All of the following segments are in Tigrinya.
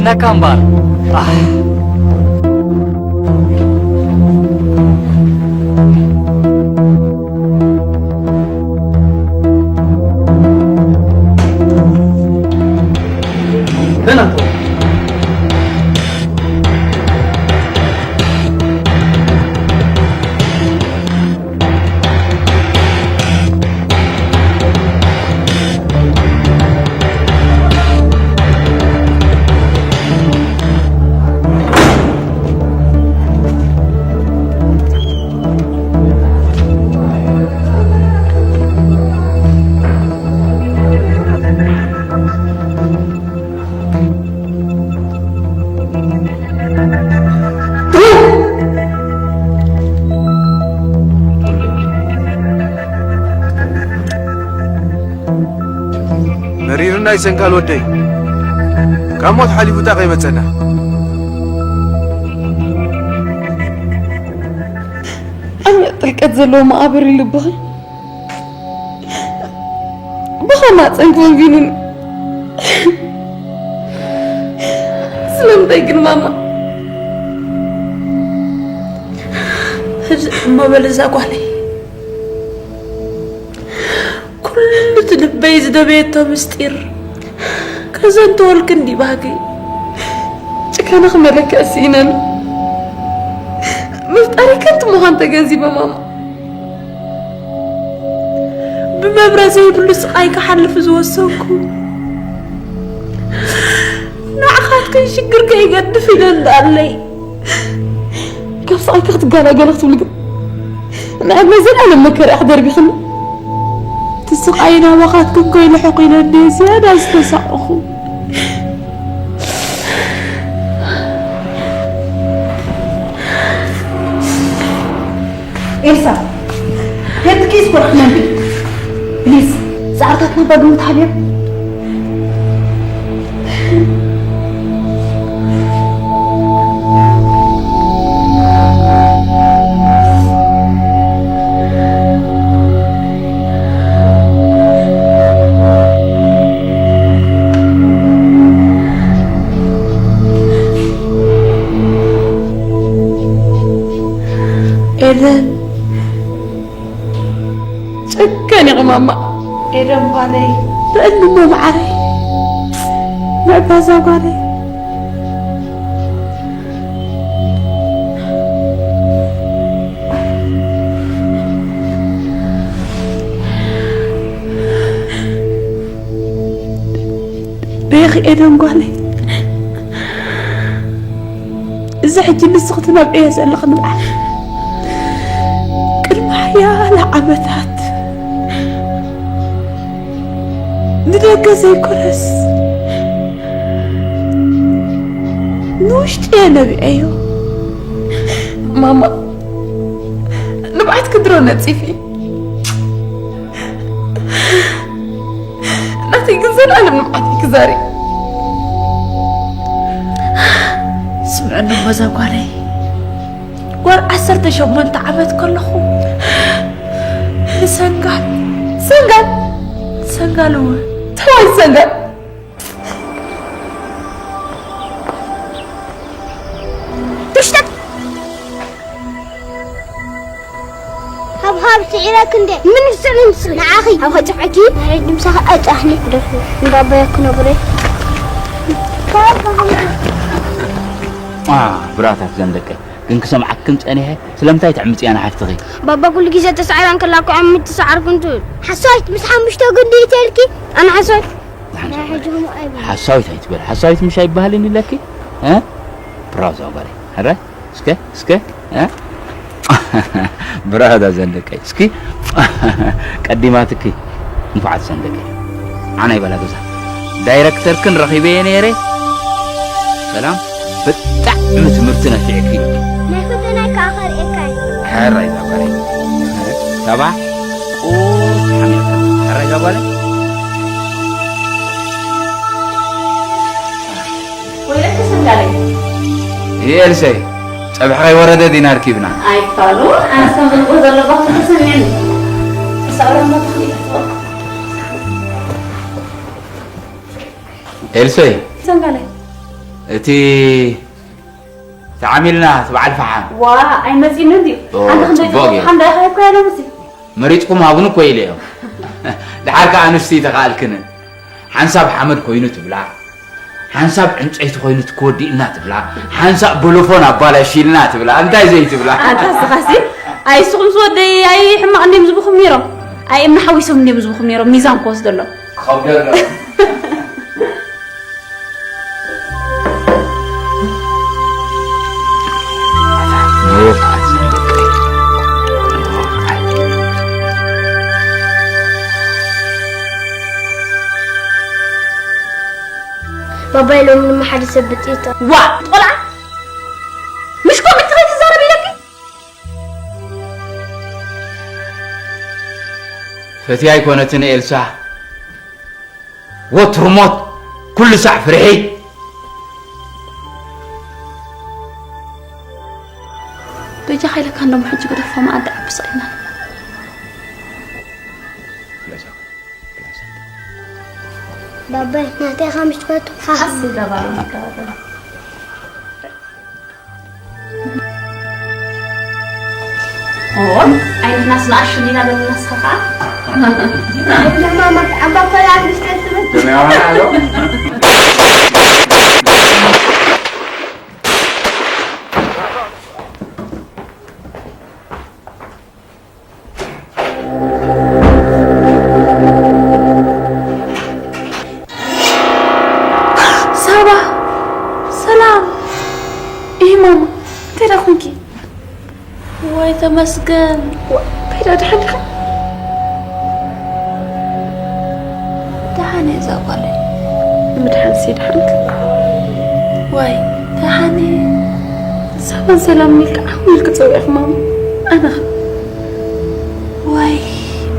ያካ እምበኣር። ኣሕ። ደህና እኮ። መሪርና ይሰንካል ወደይ፣ ካብ ሞት ሓሊፉ እንታይ ከይመጸና። ዓሚቕ ጥልቀት ዘለዎ መቓብር እዩ ልብኺ። ብኸማፀን ኮንቪንን። ስለምንታይ ግን ማማ? ሕዚ እሞ በል እዛ ጓለይ፣ ኩሉ እቲ ልበይ ዝደበየቶ ምስጢር ከዘንተወልክን ዲባጊ ጭካነ ክመለክዐ ስኢነን ምፍጣሪ ከንቱ ምዃን ተገንዚበ ማማ። ብመብረ ዘይብሉ ስቓይ ክሓልፍ ዝወሰንኩ፣ ንዓኻትክን ሽግር ከይገድፍ ኢለ እንዳኣለይ። ካብ ስቓይኪ ክትገላገሊ ክትብሊ ግን፣ ንዕድመ ዘላለም መከራ ኢኺ ደርቢኽኒ። እቲ ስቓይ ናባኻትክን ከይልሕቕ ኢለ እንድየ ዝያዳ ዝተሳቐኹ። ኤልሳ፣ የትኪ ስፖርት መንዲ ፕሊዝ፣ ጻዕርታት ነባ ግምት ሓልዮ። ኤደን፣ ጨካን ኢኺ ማማ። ኤደን ጓለይ፣ ርአኒ እሞ መዓረይ፣ ምዕባዛ ጓለይ። ርኢኺ ኤደን ጓለይ፣ እዚ ሕጂ ንስኺ ትነብዕዮ ዘለኺ ንብዓት ቅድሚ ሓያለ ዓመታት ንደገ ዘይኮነስ ንውሽጢ እየ ነቢዐዮ። ማማ፣ ንብዓትኪ ድሮ ነጺፊ። ናተይ ግን ዘላለም ንብዓት እዩ ክዛሪ። ስምዕኒ እሞ እዛ ጓለይ፣ ጓል ዓሰርተ ሸሞንተ ዓመት ከለኹ ንሰንጋል፣ ሰንጋል፣ ሰንጋል እውን ተዋይ ሰንጋል። ትሽተት። ሃብሃብ ስዒረክ እንዴ? ምን ስዕን ስዕ? ንዓኺ። ኣብ ከጨዐኪ? ናይ ድምሳኺ ኣጫሕኒ ክደርፉ። እንዳበየኩ ነብረ። አ፣ ብራታት ዘንደቀ። ግን ክሰምዓክን ጸኒሐ። ስለምንታይ ትዕምጽያ ንሓፍትኺ? ባባ ኩሉ ግዜ ተሳዒራ እንከላ እኮ ዕምት ትሰዓርኩ እንትብል። ሓሳዊት ምስ ሓሙሽተ ግዲ ይተልኪ? ኣነ ሓሳዊት? ሓሳዊት ኣይትበል። ሓሳዊት ምሽ ኣይበሃልን ኢለኪ? እ? ብራዛ ጓለይ። ሕራይ? እስከ፣ እስከ፣ እ? ብራዳ ዘንደቀይ። እስኪ፣ ቀዲማትኪ፣ ንፉዓት ዘንደቀይ። ዓናይ በላ ገዛ። ዳይረክተርክን ረኺበየ ነይረ። ሰላም፣ ብጣዕሚ ትምህርቲ ነፊዕኪ። ናይ ፈተናይ ከኣ ከርእየካ እየ። ሕራይ እዛ ጓለይ። ሰባ፣ ቁሩብ ሓሚቕካ። ሕራይ እዛ ጓለይ። ወይለከ ሰንጋለይ። ይሄ ኤልሳይ፣ ጸብሒ ከይወረደ ዲና ኣርኪብና። ኣይፋሉ፣ ኣነስ ከም ዘልቦ ዘለባ ተሰሚዕኒ። ክሳብ ረመ ተኽሊል። ኤልሳይ። ሰንጋለይ። እቲ ተዓሚልና እቲ በዓል ፈሓም። ዋ፣ ኣይመጺእን እንድዩ። ኦ፣ ኣንተ ክንደይ ጽቡቕ ጽቡቕ እዩ። ፈሓም ዳኣ ይሃብካ ያለ ምስ መሪጽኩም ሃቡን እኮ ኢለ እዮም። ደሓር ከኣ ኣንስቲ ተኻልክን። ሓንሳብ ሓመድ ኮይኑ ትብላ፣ ሓንሳብ ዕንጨይቲ ኮይኑ ትክወዲእና ትብላ፣ ሓንሳብ ቦሎፎን ኣባላሽልና ትብላ። እንታይ ዘይትብላ? ኣንታ ስኻሲ፣ ኣይ ስኹም ዝወደይ፣ ኣይ ሕማቕ እንድዮም ዝብኹም ነይሮም። ኣይ እምኒ ሓዊሶም እንድዮም ዝብኹም ነይሮም፣ ሚዛን ክወስደሎም። ከብደሎም። ባባይ ሎሚ ድማ ሓደ ሰብ ብጥይት ዋ፣ ቆልዓ! ምሽ ኮም ኢልካ ከይትዛረብ ኢለኪ? ፈትያ ኣይኮነትን ኤልሳ። ወትሩ ሞት፣ ኩሉ ሳዕ ፍርሒ። በጃኻ ኢለካ እንዶም ሕጂ ግደፎ፣ መኣዲ ዓቢ ስቕ ኢልና ንብላ። ባባይ፣ ናተይ ኢኻ ምሽ ትፈቱ? ሓስ ይገባል፣ ይገባል። ኦን፣ ኣይንሕናስ ንኣሽቱ ዲና ዘለናስ ኸዓ? ማማ፣ ዓባ እኮ እያ ንእሽተይ ትብል። ሳባ፣ ሰላም። እይ ማማ፣ እንታይ ደኣ ኮንኪ? ዋይ ተመስገን። ዋ፣ እንታይ ደኣ ደሓን ዲኻ? ደሓን እየ እዛ ጓለይ። ምድሓንሲ ደሓንኪ? ዋይ ደሓን እየ። ሳባን ሰላምን ኢልኪ ዓው ኢልኪ ጸዊዕኺ ማማ። ኣነ ኸ? ዋይ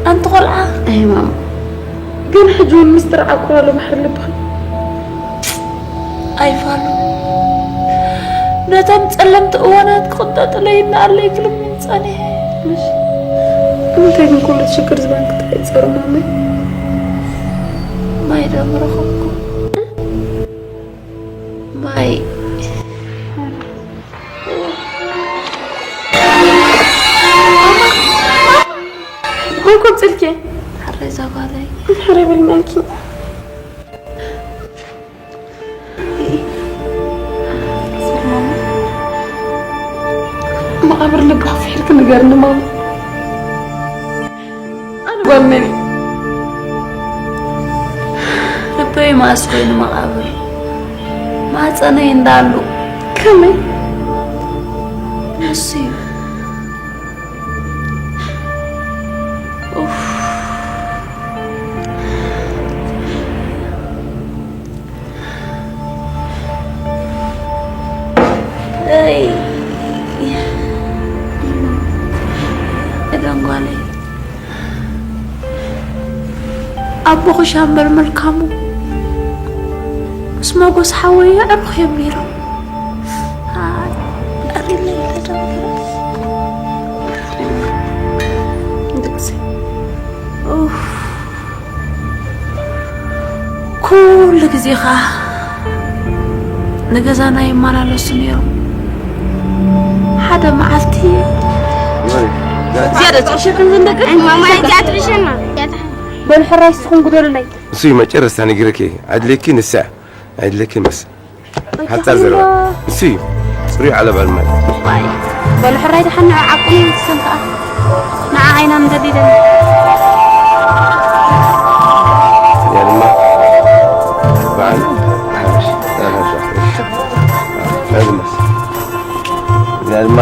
ኣንቲ ቆልዓ። ኣይ ማማ። ግን ሕጂ እውን ምስጢር ዓቁር ኣሎ ባሕሪ ልብኺ። ኣይፋሉን። ነተን ጸለምቲ እዋናት ክቕንጠጥለይ እናኣለይ ክልምን ጸኒሐ። ምሽ? ንምንታይ ግን ኩሉ እቲ ሽግር ዝባን ክትሕጸሩ ማመይ? ማይ ዶ ምረኸብኩ? ማይ። ማይ ኮምጽልኪ። ሓረይ ዛጓለይ። ሓረይ በልናኪ። መቓብር ልባ ፍሒርኪ ንገርኒ ማማ። ኣነ ጓል መን እየ? ልበይ መኣስ ኮይኑ መቓብር ማህፀነይ እንዳሉ። ከመይ? ንሱ እዩ። ኡፍ። እይ። ደንጓለይ። ኣቦኺ ሻምበል መልካሙ ምስ መጎስ ሓወይ ኣዕሩኽ እዮም ነይሮም። ኣይ፣ ቀሪለይ ተደንጎለ። ኡፍ። ኩሉ ግዜ ኸኣ ንገዛና ይመላለሱ ነይሮም። ሓደ መዓልቲ ዝያዳ ትዕሸክን ዝንደገ ማማ፣ እዚኣ ትዕሸና። በሉ ሕራይ ንስኹም ግደሉለይ። እሱ እዩ መጨረስታ ነጊረኪ። ኣድልየኪ ንሳ፣ ኣይድልየኪ መስ። ሓጻር ዘረባ። እሱ እዩ ጽሩይ ዓለባ ልማድ። ዋይ፣ በሉ ሕራይ ደሓን ንዓ ዓቁኒ ንሰን ከኣ። ንዓ ዓይና ምደሊለን። እዚኣ ድማ በዓል ሓበሽ። ሓበሽ። እዚኣ ድማ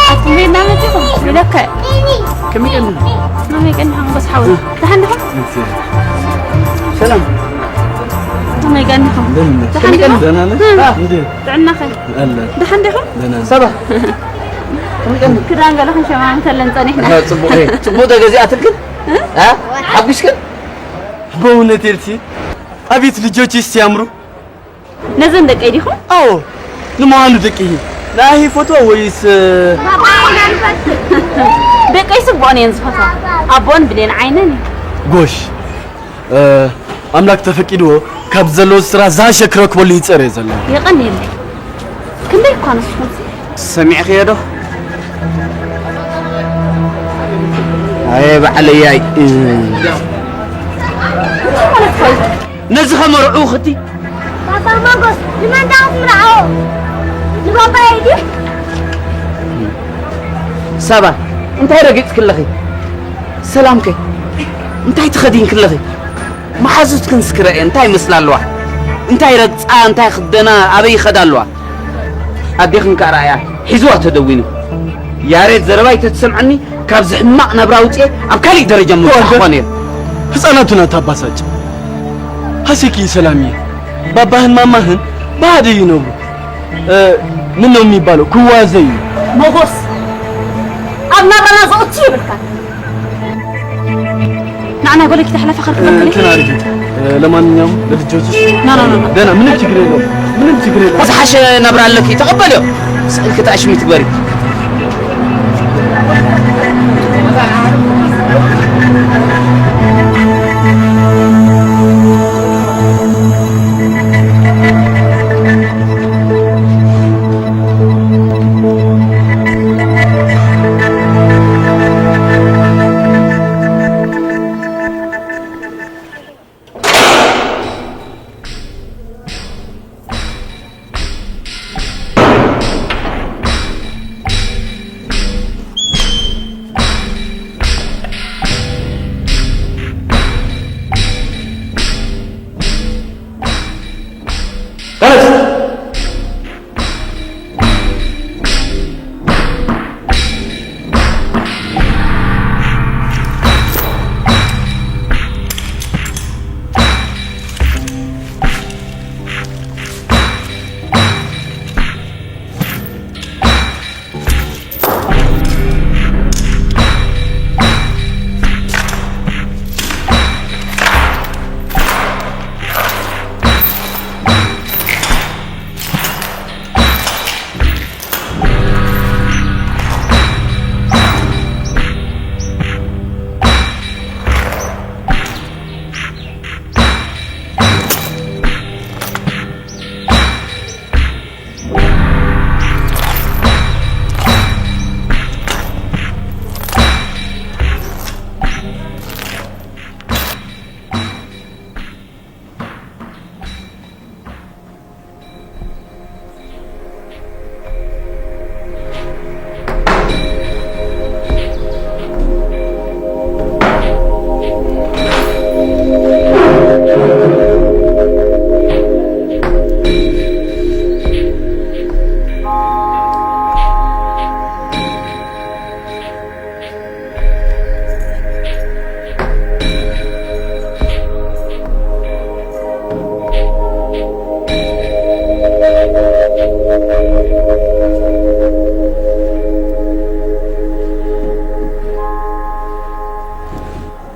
ኣቱም ቤት እናመጺኹም ኢለካ። ከመይ ቀኒኻ? ከመይ ቀኒኻ? ሓጎስ ሓወይ። ደሓን ዲኻ? ሰላም። ከመይ ቀኒኹም? ደህና ነሽ? ደሓን ዲኹም? ደህና ነሽ? እ። እንዴ? ጥዕናኸ? ኣለ። ደሓን ዲኹም? ደህና ነሽ? ሰባ። ከመይ ቀኒኹም? ክዳን ገለ ክንሸማም ከለን ጸኒሕና። ኣሃ፣ ጽቡቕ እየ። ጽቡቕ ተገዚኣትልክን? እ? እ? ሓጒስክን? በእውነት ኤልሲ፣ አቤት ልጆችሽ ሲያምሩ። ነዘን ደቀይ ዲኹም? ኣዎ፣ ንምዃኑ ደቂ ንኣይ ይፈትዋ ወይስ? ደቀይ ስግቦን እየን ዝፈትዋ። ኣቦን ብሌን ዓይነን እዩ። ጎሽ፣ እ፣ ኣምላክ ተፈቂድዎ ካብ ዘለዎ ስራ ዝሃሸ ክረክበሉ ይጸር እየ ዘሎ። የቐንየለይ። ክንደይ እኳ ንስኹም? ሰሚዕኽዮ ዶ? ኣየ ባዕለያይ። እንታይ ማለት እዩ? ነዚ ኸመርዑ ኽቲ ባባ ሞጎስ፣ ንመን ደኣ ክትምርዓዎ? ንባባየይ ድዩ? ሳባ፣ እንታይ ረጊጽኪ ኣለኺ? ሰላምከ? እንታይ ትኸዲንኪ ኣለኺ? መሓዙትክን እስኪ ረኣየን እንታይ ይመስላ ኣለዋ? እንታይ ረግጻ፣ እንታይ ክደና፣ ኣበይ ይኸዳ ኣለዋ? ኣዴኽን ከኣ ረኣያ፣ ሒዝዋ ተደዊኑ። ያሬድ ዘረባይ ተትሰምዐኒ፣ ካብዚ ሕማቕ ናብራ ኣውጽኤ ኣብ ካሊእ ደረጃ ምብጽሕ ተወልደ፣ ክኾን እየ። ህጻናቱን ኣታባሳጭ። ሐሴኪ ሰላምዬ፣ ባባህን ማማህን ብሓደ ይነብሩ። እ፣ ምን ነው የሚባለው? ክዋዘዩ። ሞጎስ፣ ኣብ ናብራና ዘእቱ ይብልካ። ንዓና ጎለኪ ተሕለፈ ኸርክ እ፣ መክልኪ። እንትን አድርጊ። እ፣ ለማንኛውም ለልጆችሽ ና፣ ና፣ ና፣ ና። ደህና፣ ምንም ችግር የለውም። ምንም ችግር የለውም። ዝሓሸ ናብራ ኣለኪ፣ ተቐበልዮ። ስእልኪ ተኣሽሚ ትግበሪ።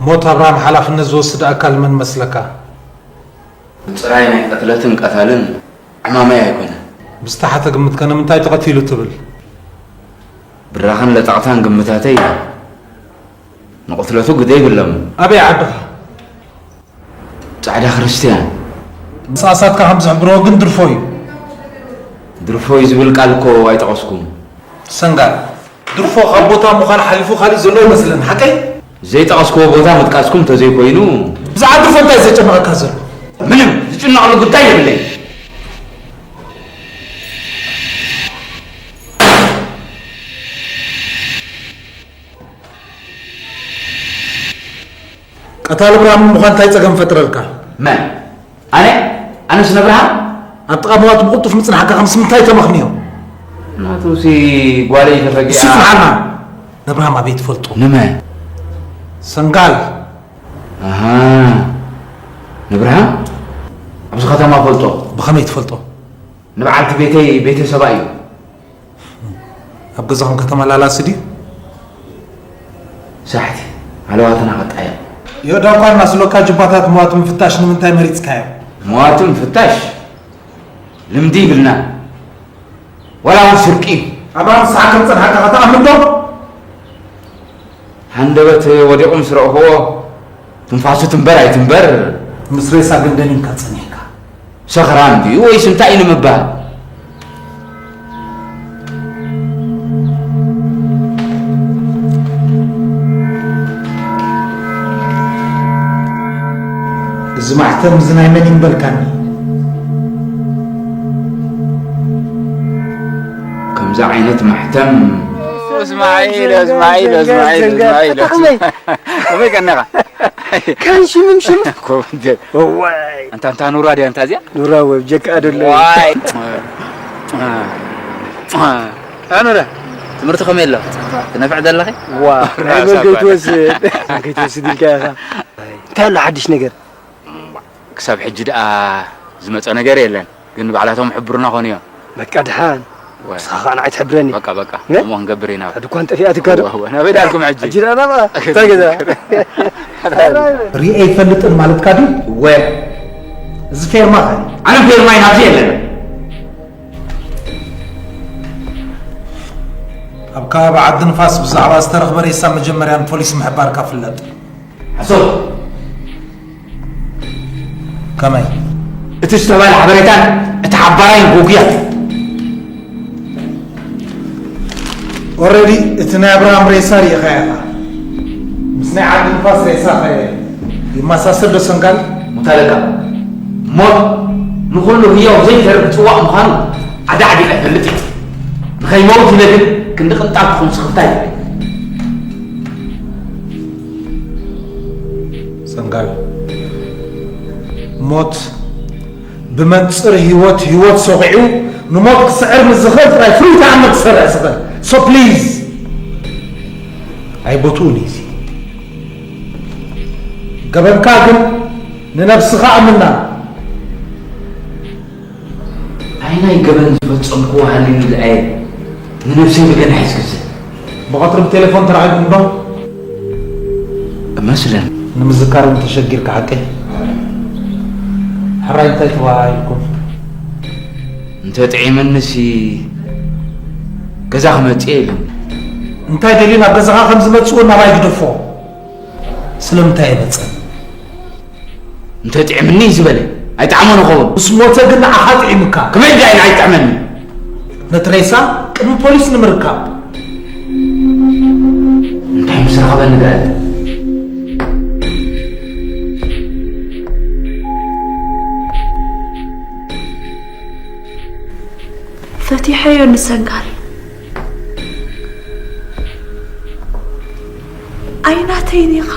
ሞት ኣብርሃም ሓላፍነት ዝወስድ ኣካል መን መስለካ? ብጽራይ ናይ ቅትለትን ቀታልን ዕማመይ ኣይኮነን። ብዝተሓተ ግምትከ ንምንታይ ተቐቲሉ ትብል? ብራኸን ለጠቕታን ግምታተይ ንቕትለቱ ግደ ይብሎም። ኣበይ ዓድኻ? ጻዕዳ ክርስትያን። ምሳሳትካ ከም ዝሕብሮ ግን ድርፎ እዩ። ድርፎ እዩ ዝብል ቃል እኮ ኣይጠቐስኩም። ሰንጋል፣ ድርፎ ካብ ቦታ ምዃን ሓሊፉ ካሊእ ዘሎ ይመስለን፣ ሓቀይ? ዘይጠቐስክዎ ቦታ ምጥቃስኩም እንተዘይኮይኑ። ብዛዕባ ድርፎ እንታይ ዘጨነቐካ ዘሎ? ምንም ዝጭነቐሉ ጉዳይ የብለይ። ቀታሊ ብርሃን ምዃን እንታይ ጸገም ፈጥረልካ? መን? ኣነ? ኣነስ ነብርሃን? ኣብ ጥቓ መዋቲ ብቕልጡፍ ምጽናሕካ ከምስ ምንታይ ተመኽንዮ? ናቱሲ ጓለይ ተፈጊኣ። እሱ ይፍርሓልና። ነብርሃም ኣበይ ትፈልጦ? ንመን? ሰንጋል። ኣሃ። ነብርሃም? ኣብዚ ከተማ ፈልጦ። ብኸመይ ትፈልጦ? ንበዓልቲ ቤተይ ቤተሰባ እዩ። ኣብ ገዛኹም ከተመላላሲ ድዩ? ሳሕቲ ኣለዋትና ቀጣያ። የእዳኳ እናስሎካ ጅባታት መዋቲ ምፍታሽ ንምንታይ መሪጽካዮ? መዋቲ ምፍታሽ ልምዲ ይብልና። ዋላ እውን ስርቂ እዩ። ኣብርሃም ንስኻ ከም ጸንሓካ ከተኣምን ዶ? ሃንደበት ወዲቑ ምስ ረእኽዎ ትንፋሱ ትንበር ኣይትንበር። ምስ ሬሳ ግን ደኒንካ ጸኒሕካ። ሰኽራን ድዩ ወይስ እንታይ እዩ ንምባል? እዚ ማሕተም እዚ ናይ መን ይምበልካኒ? ከምዚ ዓይነት ማሕተም እስማዒል እስማዒል እስማዒል እስማዒል ከመይ ከመይ ቀነኻ ከንሽምምሽም ኮምደር ዋይ ኣንታ ኣንታ ኑራ ድያ ኣንታ እዚኣ ኑራ ወይ ጀካ ኣደለ ዋይ ኣኑረ ትምህርቲ ከመይ ኣሎ ትነፍዕ ዘለኺ ዋ ናይ መን ከይትወስድ ከይትወስድ ኢልካ ኢኻ እንታይ ኣሎ ሓድሽ ነገር ክሳብ ሕጂ ደኣ ዝመፀ ነገር የለን ግን ባዕላቶም ሕብርና ኮኑ እዮም በቃ ድሓን ንስኻ ከዓ ንዓይ ትሕብረኒ በቃ በቃ እሞ ክንገብር ኢና ሕድ እኳ እንጠፊኣትካ ዶ ናበይ ዳልኩም ሕጂ ሕጂ ደኣ ናብኣ እንታይ ገዛ ሪኤ ይፈልጥን ማለትካ ድዩ እወ እዚ ፌርማ ኸ ኣነ ፌርማይ ናብዚ የለን ኣብ ከባቢ ዓዲ ንፋስ ብዛዕባ ዝተረኽበ ሬሳ መጀመርያ ንፖሊስ ምሕባርካ ፍለጥ። ሓሶት! ከመይ? እቲ ዝተባህለ ሓበሬታን እቲ ሓባራይን ጉጉያት። ኦረዲ እቲ ናይ ኣብርሃም ሬሳ ርኢኻዮ ኢኻ። ምስ ናይ ዓዲ ንፋስ ሬሳ ከ ይመሳሰል ዶ ሰንጋል? ሙታለቃ ሞት ንኹሉ ህያው ዘይተርፍ ጽዋእ ምዃኑ ዓዲ ዓዲቐ እፈልጥ እየ። ንኸይመውት ኢለ ግን ክንዲ ቅንጣብ ክኹን ስኽፍታ ኣይብለይ። ሰንጋል ሞት ብመንጽር ህይወት ህይወት ሰኺዑ ንሞት ክስዕር ምስ ዝኽእል ጥራይ ፍሉይ ተኣምር ክሰርሕ ዝኽእል so please ኣይቦትኡን እዩ እዚ ገበንካ ግን ንነብስኻ ኣምና ኣይናይ ገበን ዝፈጸምክዎ ሃልዩኒ ደኣየ ንነብሰይ ብገናሒ ዝግዝእ። ብቐትሪ ብቴሌፎን ተራኺብኩም ዶ? እመስለን። ንምዝካር እውን ተሸጊርካ ሓቀይ? ሕራይ እንታይ ተወሃሂልኩም? እንተጥዒምንሲ ገዛ ክመጽእ ኢሉኒ። እንታይ ደልዩ ናብ ገዛኻ ከም ዝመጽእ እውን ናባይ ግደፎ። ስለምንታይ ኣይመጽእን? እንተ ጥዕምኒ እዩ ዝበለ ኣይጥዓሞን ይኸውን። ምስ ሞተ ግን ንዓኻ ጥዒምካ። ከመይ እንታይ ንዓይ ይጥዕመኒ? ነቲ ሬሳ ቅድሚ ፖሊስ ንምርካብ። እንታይ ምስ ረኸበኒ ገለ? ፈቲሐዮ ንሰንጋል። ኣይናተይን ኢኻ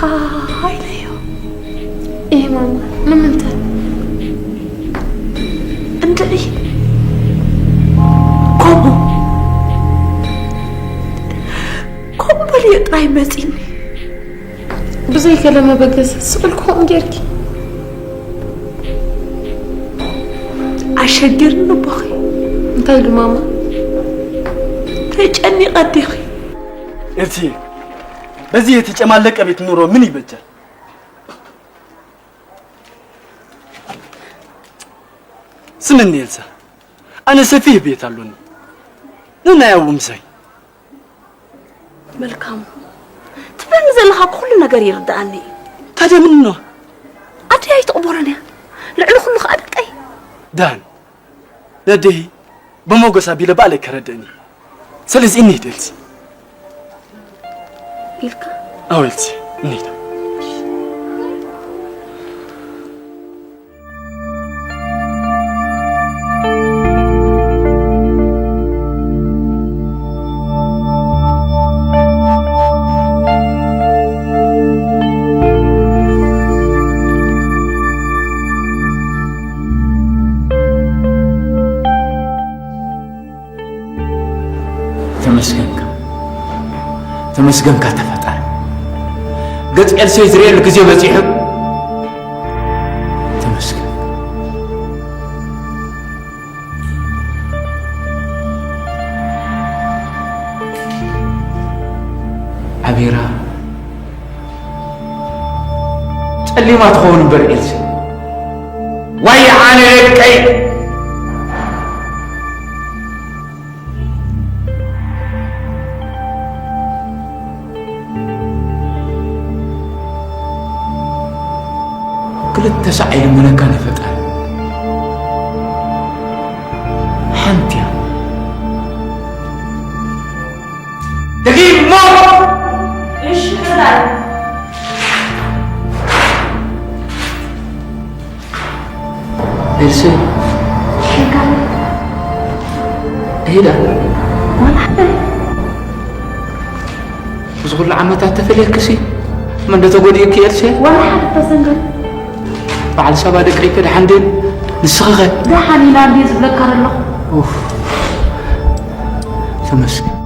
ኢለዮ። እየ ማማ፣ ንምንታይ? እንድዒ ከምኡ ከምኡ በልዮ ጥራይ መጺኒ። ብዘይ ገለ መበገሲ ስቕ ኢልክኹም ጌርኪ። ኣሸጊርኒ ኣቦኺ። እንታይ ኢሉ ማማ? ተጨኒቐ ኣዴኺ። ኤልሲ፣ በዚህ የተጨማለቀ ቤት ኑሮ ምን ይበጃል? ስምኒ ኤልሳ፣ ኣነ ሰፊህ ቤት ኣሎኒ። ንናይ ኣብኡ ምሳይ። መልካሙ ትብለኒ ዘለኻ ኩሉ ነገር ይርድኣኒ እዩ። ታዲያ ምን ነው? ኣደይ ኣይትቕበሎን እያ። ልዕሊ ኩሉ ኸኣ ደቀይ። ዳን ነደይ ብሞገስ ኣቢለ ባዕለይ ከረድእኒ። ስለዚ እንሂድ ኤልሲ። ኢልካ? ኣዎ ኤልሲ፣ እንሂድ። ተመስገንካ ተመስገንካ ተፈጣሪ ገጽ ኤልሰይ ዝርእየሉ ግዜ በጺሑ ተመስገን ጸሊማ ትኸውን እምበር ኤልሲ። ዋይ ኣነ ደቀይ። ክልተ ሳዕ ይልምነካ ንፈጣሪ። ሓንቲ እያ። ደጊሞ! እሺ፣ ሕራይ። ኤልሲ። ሽጋር። ሄዳ። ዋላ ሓደ። እዚ ኩሉ ዓመታት ተፈልየክሲ፣ መን ዶ ተጎዲእኪ ኤልሲ? ዋላ ሓደ ተሰንገር። በዓል ሳባ ደቀይ ከ ደሓን ድየን? ንስኺ ኸ? ደሓን ኢና እንድየ ዝብለካ ዘለኹ። ኡፍ። ተመስገን።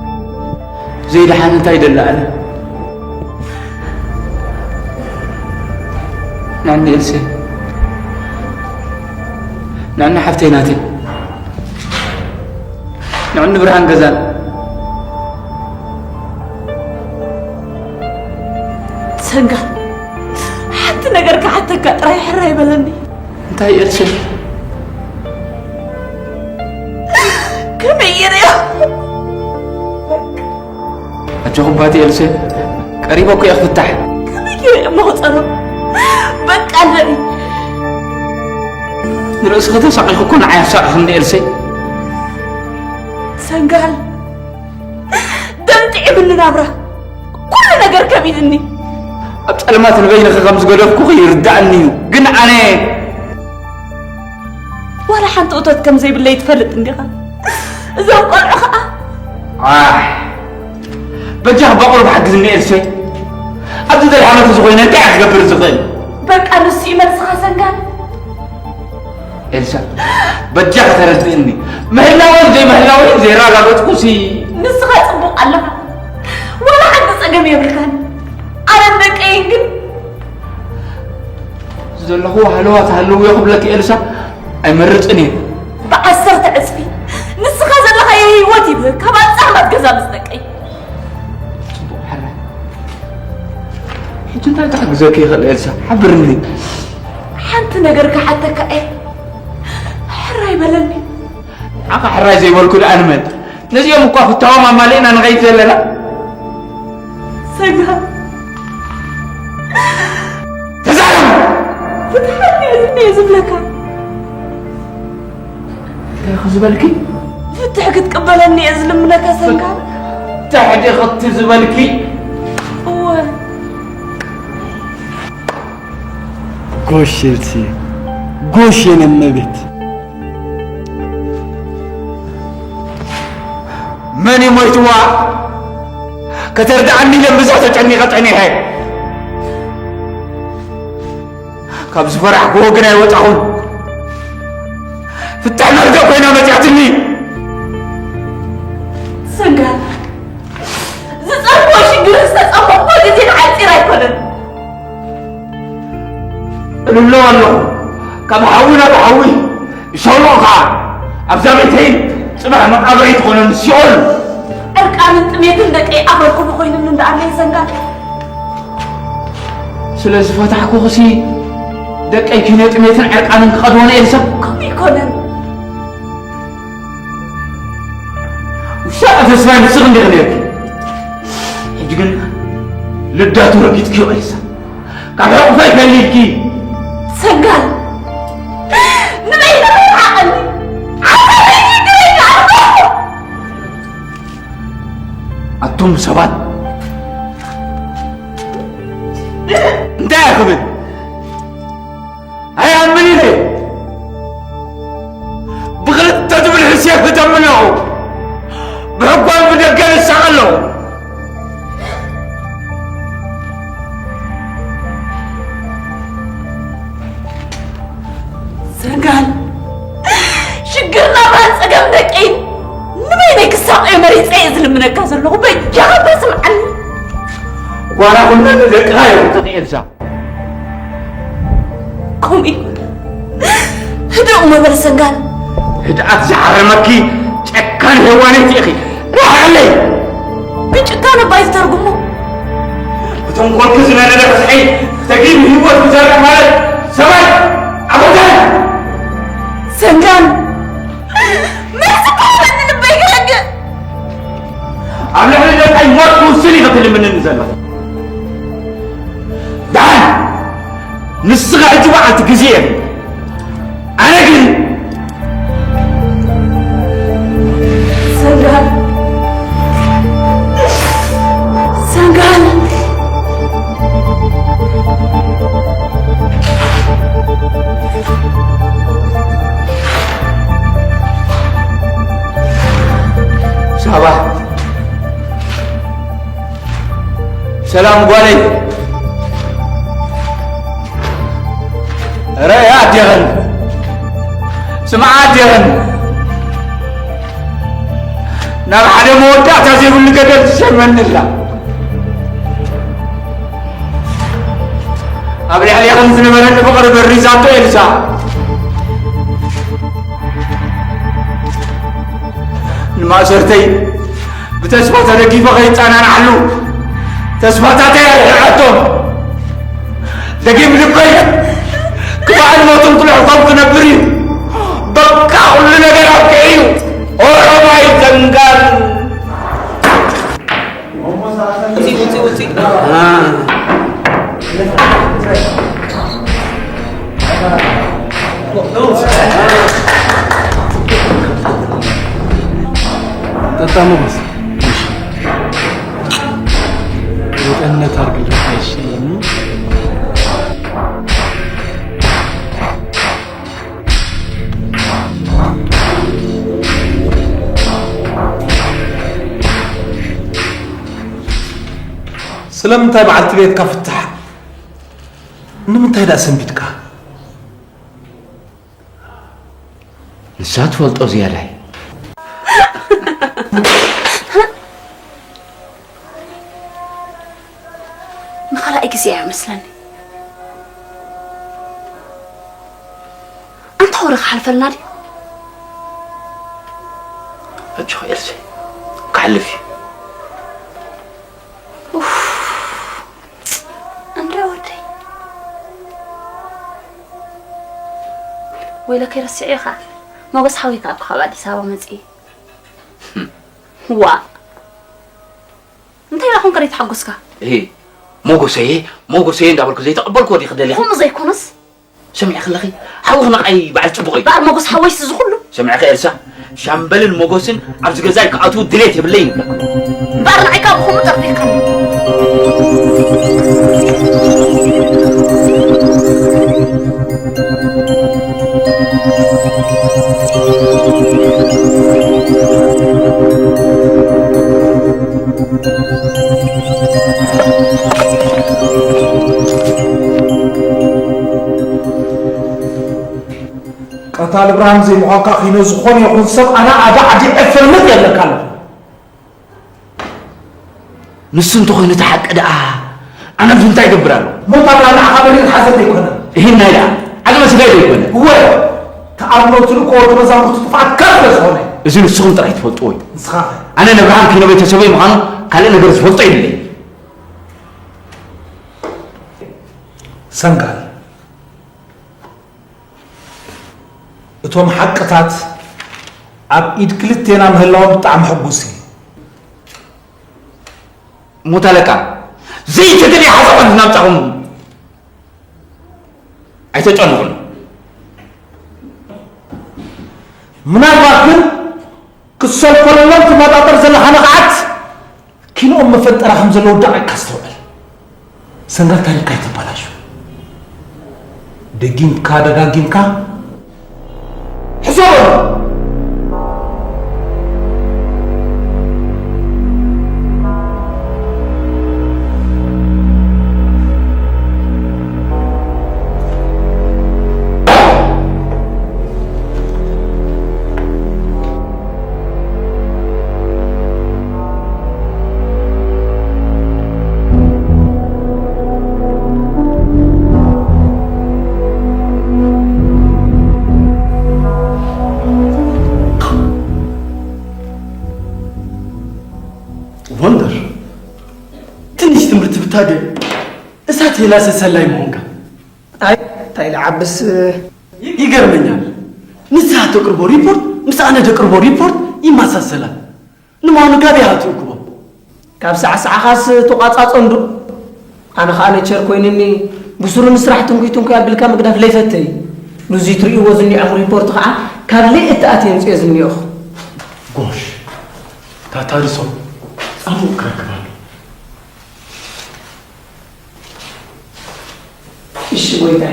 ዘይደሓን እንታይ ደላ ኣለ? ንዕኒ ኤልሲ። ንዕኒ ሓፍተይ ናተይ። ንዕኒ ብርሃን ገዛን። ሰንጋል፣ ሓንቲ ነገር ክሓተካ ጥራይ ሕራይ በለኒ። እንታይ ኤልሲ? ከመይ ገይረ እየ? ኣጆኺ ባቲ ኤልሲ፣ ቀሪበ እኮ እየ ክፍታሕ። ከመይ ገይረ እየ እሞ ክጸሮ? በቃ ኣለኒ። ንርእስኺ ተሳቒኺ እኮ ንዓይ ኣሳቒኽኒ ኤልሲ። ሰንጋል፣ ደም ጥዒምኒ ናብራ። ኩሉ ነገር ከቢድኒ። ኣብ ጸልማት ንበይንኺ ከም ዝገደፍኩኺ ይርዳእኒ እዩ። ግን ኣነ ዋላ ሓንቲ እቶት ከም ዘይብለይ ትፈልጥ እንዲኻ? እዞም ቆልዑ ኸኣ። ኣሕ፣ በጃኺ ባቑሩብ ሓግዝኒ ኤልሴ። ኣብዚ ደልሓመት እዚ ኮይነ እንታይ እየ ክገብር ዝኽእል? በቃ ንሱ እዩ መልስኻ ሰንጋል። ኤልሳ፣ በጃኺ ተረድእኒ። ምህላወን ዘይምህላወን ዘይረጋገጽኩሲ። ንስኻ ጽቡቕ ኣለኻ። ዋላ ሓንቲ ጸገም የብልካን። ኣነን ደቀይን ግን ዘለኹዎ ሃለዋት ሃለውዮ ክብለኪ ኤልሳ ኣይመርጽን እየ። ብዓሰርተ ዕጽፊ ንስኻ ዘለኻዮ ህይወት ይብህግ ካብ ኣጻህማት ገዛ ምስ ደቀይ። ጽቡቕ ሕራይ። ሕጂ እንታይ ክሕግዘኪ ይኽእል ኤልሳ? ሓብርኒ። ሓንቲ ነገር ክሓተካ እየ። ሕራይ በለኒ። ንዓኻ ሕራይ ዘይበልኩ ደኣ ንመን? ነዚኦም እኳ ፍታዎም ኣማሊእና ንኸይድ ዘለና። ሰጋ። ተዛረብ! ፍትሓኒ እየ ዝብለካ። እንታይ ኢኺ ዝበልኪ? ፍትሕ ክትቅበለኒ እየ ዝልምነካ ሰንጋል። ፍትሕ ዲኺ እቲ ዝበልኪ? እወ። ጎሽ ኤልሲ፣ ጎሽ የኔ እመቤት። መን እዩ ሞይትዋ? ከተርድኣኒ ኢለ ብዛ ተጨኒቐ ጸኒሐ። ካብ ዝፈራሕክዎ ግን ኣይወጻኹን። ፍትሕ መርዶ ኮይና መጺኣትኒ። ሰንጋል፣ ዝጸርፎ ሽግር ዝተጸበቕኮ ግዜ ንዓይ ጺር ኣይኮነን። እልሎ ኣለኹ፣ ካብ ሓዊ ናብ ሓዊ። ሸውሎ ኸዓ ኣብዛ ቤተይ ጽባሕ መቃብረይ ትኾነኒ ሲኦል። ዕርቃንን ጥሜትን ደቀይ ኣፈርኩ ብኾይኑኒ እንዳ ኣለይ ሰንጋል። ስለ ዝፈታሕኩኽሲ ደቀይ ኪነ ጥሜትን ዕርቃንን ክኸድወን ኤልሳ? ከምኡ ይኮነን። ውሻ ተስፋይ ንስኽ እንዲኺ ነርኪ። ሕጂ ግን ልዳቱ ረጊጽክዮ ኤልሳ። ካብ ሕቑፈይ ፈሊልኪ። ሰጋል፣ ንበይነ ከይረሓቐኒ። ዓሰርተ ሽግረኛ ኣለኹ። ኣቱም ሰባት፣ እንታይ እየ ክብል? ኣይኣምን ኢለ። ብኽልተ ዝብል ሕሴፍ እተምነቑ። ብሕጓን ብደገን እሳቐ ኣለኹ። ሰጋል፣ ሽግር ናብራን ጸገም ደቀይን ንበይነይ ክሳቐዮ መሪጸ እየ ዝልምነካ ዘለኹ። በጃኻ እባ ስምዓኒ። ጓና ኩለን ንደቅኻ እዮም። ኤልሳ። ከምኡ ይኩን። ህድእ እሞ በል ሰንጋል። ህድኣት ዝሓረመኪ ጨካን ሄዋነይቲ ኢኺ። ርሓቐለይ! ብጭካነ እባ እዩ ዝተርጉሞ። ብተንኮልኪ ዝነደደ ርስሐይ ተጊም ህይወት ብዘርእ ንስኻ ሕጂ በዓልቲ ግዜ ኢኺ። ኣነ ግን ሰንጋል፣ ሰንጋል። ሳባ፣ ሰላም ጓለይ። ረያ ኣዴኽን ስምዓ ኣዴኽን ናብ ሓደ መወዳእታ ዘይብሉ ገደል ትሸመኒ ኣላ። ኣብ ልዕሌኽን ዝነበረኒ ፍቕሪ በሪዛቶ ኤልሳ። ንማእሰርተይ ብተስፋ ተደጊፈ ከይጸናናዕሉ ተስፋታተይ ኣርሒቐቶም። ደጊም ልበይ ክፋእን ሞትን ክልሕኾም ክነብር እዩ። በቃ ኩሉ ነገር ኣብቂዑ እዩ። ኦሮማይ ዘንጋል። ውፅእ፣ ውፅእ፣ ውፅእ። ጠጣ ሞገስ። እሺ። የጠነት አርግልኝ። እሺ። ስለምንታይ በዓልቲ ቤትካ ፍታሕ? ንምንታይ ደኣ ሰንቢድካ? ንሳ ትፈልጦ ዝያዳይ። ንኻልኣይ ግዜ እያ መስለኒ። ኣንታ ወረ ክሓልፈልና ድዩ? ኣጆኺ ኤልሲ፣ ክሓልፍ እዩ። ኡፍ፣ እንዳ ወደይ። ወይለከይ ረሲዐ ኢኻ። ሞገስ ሓወይካ እኮ ካብ ኣዲስ ኣበባ መጺኡ። ዋ። እንታይ ደኣ ኮንካ ዘይተሓጎስካ? እሂ፣ ሞጎሰየ፣ ሞጎሰየ እንዳበልኩ ዘይተቐበልኩዎ ዲኺ ደሊኺ? ከምኡ ዘይኮነስ። ሰሚዕኺ ኣለኺ? ሓውኺ ንዓይ በዓል ጽቡቕ እዩ። እምበኣር ሞጎስ ሓወይስ እዚ ኩሉ? ሰሚዕኺ ኤልሳ? ሻምበልን ሞጎስን ኣብዚ ገዛይ ክኣትዉ ድሌት የብለይን። እምበኣር ንዓይ ካብ ኹሉ ጠርጢርካኒ። ቀታሊ ብርሃን ዘይምዃንካ ኪኖ ዝኾነ ይኹን ሰብ ኣነ ኣዳዕዲዐ እፈልጥ የብለካ ኣለኹ። ንሱ እንተኾይኑ እቲ ሓቂ ደኣ ኣነ እንታይ እገብር ኣለኹ? ሞት ኣብላ ንዓኻ በሊል ሓዘን ዘይኮነ። ይህን ናይ ደኣ ዓለመ ስጋይ ዘይኮነ። እወ፣ ተኣምኖ ትልእኮ ወዲ መዛሙርቱ ጥፍኣትካ ስለ ዝኾነ። እዚ ንስኹም ጥራይ ትፈልጥዎ እዩ። ንስኻ ኸ? ኣነ ንብርሃን ኪኖ ቤተሰበይ ምዃኑ ካልእ ነገር ዝፈልጦ የብለይን። ሰንጋል፣ እቶም ሓቅታት ኣብ ኢድ ክልቴና ምህላዎም ብጣዕሚ ሕጉስ እየ። ሞት ኣለቃ፣ ዘይተደልየ ሓሳባት እናምጻኹም ኣይተጨንቑን። ምናልባት ግን ክሰልኮለሎም ትመጣጠር ዘለኻ ንቕዓት ኪንኦም መፈንጠራ ከም ዘለዎ ደቂቕካ ኣስተውዕል። ሰንጋል ታሪኽካ ኣይተበላሹ። ደጊምካ ደጋጊምካ ሕሰበሉ። ወንደር፣ ትንሽ ትምህርት ብታገኝ እሳት የላሰ ሰላይ መሆንካ። ኣይ፣ እንታይ ልዓብስ። ይገርመኛል። ንስኻ ተቅርቦ ሪፖርት ምስ ኣነ ደቅርቦ ሪፖርት ይመሳሰላል። ንምዃኑ ካበይ ኢኻ ትእክቦ? ካብ ሳዕሳዕኻስ ተቋጻጾ እንዶ። ኣነ ኸኣ ነቸር ኮይንኒ ብስሩ ንስራሕ ትንኩይ ትንኩይ ኣቢልካ ምግዳፍ ለይፈትይ። ንዙይ ትርእይዎ ዝኒዖኹም ሪፖርት ኸዓ ካብ ለይ እትኣት የምፅኦ ዝኒኦኹ። ጎሽ፣ ታታርሶ ጻቡቕ ክረክብ ኣሎ። እሺ ጎይታ።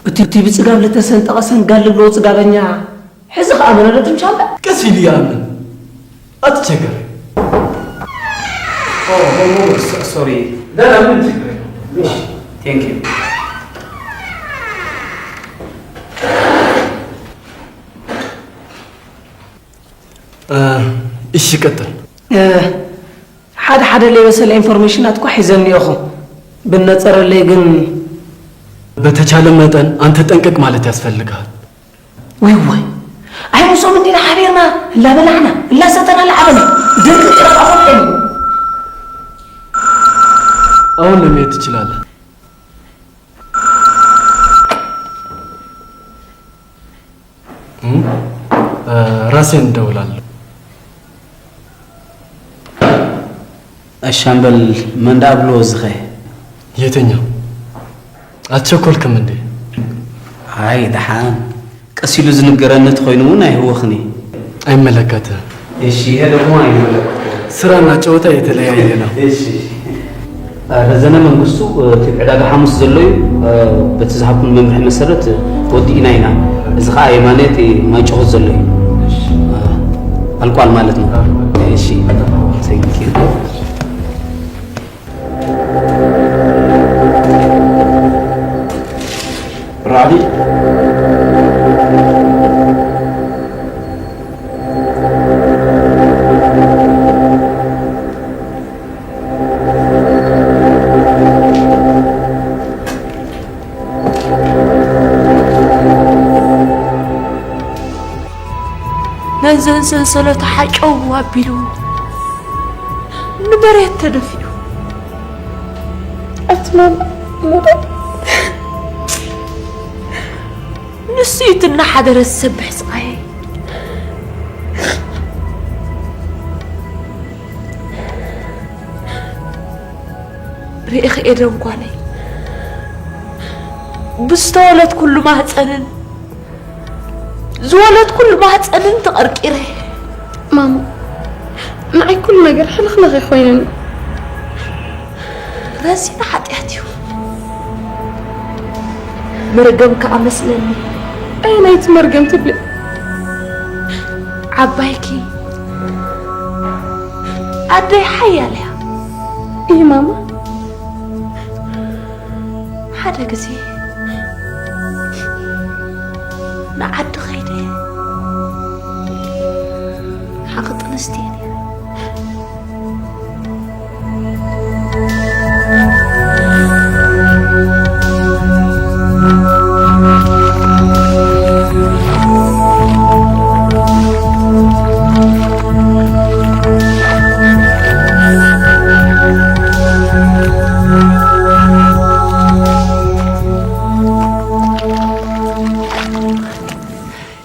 እቲ እቲ ብጽጋብ ልተሰንጠቐ ሰንጋል ልብሎ ጽጋበኛ ሕዚ ኸኣ መነደት ምሻለ። ቀስ ኢሉ ይኣምን። ኣትቸገር። ሶሪ። ደህና ምን ችግር የለም። Thank you። እሺ ቀጥል። ሓደ ሓደ ለይበሰለ ኢንፎርሜሽናት እኳ ሒዘ እኒኦኹ። ብነጸረለይ ግን በተቻለ መጠን አንተ ጠንቀቅ ማለት ያስፈልግሃል። ወይ ወይ ኣይ ሙሶም እንዲና ሓቢርና እላበላዕና እላሰተና ለዓበና ደቂ ጥራሕ ኣፈቀኒ አሁን ለመሄድ ትችላለህ። ራሴን እደውላለሁ። ሻምበል መንዳ ብሎ ዝኸ የትኛው? አትቸኮልክም እንዴ? አይ ደሓን ቀስ ኢሉ ዝንገረኒ ተኾይኑ እውን ኣይህወኽኒ። አይመለከትህም። እሺ፣ ይሄ ደግሞ አይመለከትህም። ስራና ጨዋታ የተለያየ ነው። እሺ። ረዘነ መንግስቱ እቲ ዕዳጋ ሓሙስ ዘሎ እዩ። በቲ ዝሃብኩም መምርሒ መሰረት ወዲእና ኢና። እዚ ከዓ የማነ እቲ ማይጨሆት ዘሎ እዩ። ኣልቋል ማለት ነው። እሺ። Thank you። ራዕዲ ነዘን ሰንሰለቱ ሓጨው ኣቢሉ ንመሬት ተደፊኡ። ኣቲ ማማ፣ ሞዳ ንሱ እዩ እቲ እናሓደረ ዝሰብሕ ስቓየይ። ርኢኺ ኤደን ጓለይ፣ ብዝተወለድኩሉ ማህፀንን ዝወለድኩሉ ማህፀንን ተቐርቂረ። ማማ፣ ንዓይ ኩሉ ነገር ሕልኽልኽ እዩ ኮይኑኒ። ረዚን ሓጢኣት እዩ። መርገም ከኣ መስለኒ። ኣየናይቲ መርገም ትብሊ? ዓባይኪ ኣደይ ሓያል እያ። እይ ማማ። ሓደ ግዜ ንዓዲ ኸይደ ሓቕጥ ኣንስትዮ ነይረ።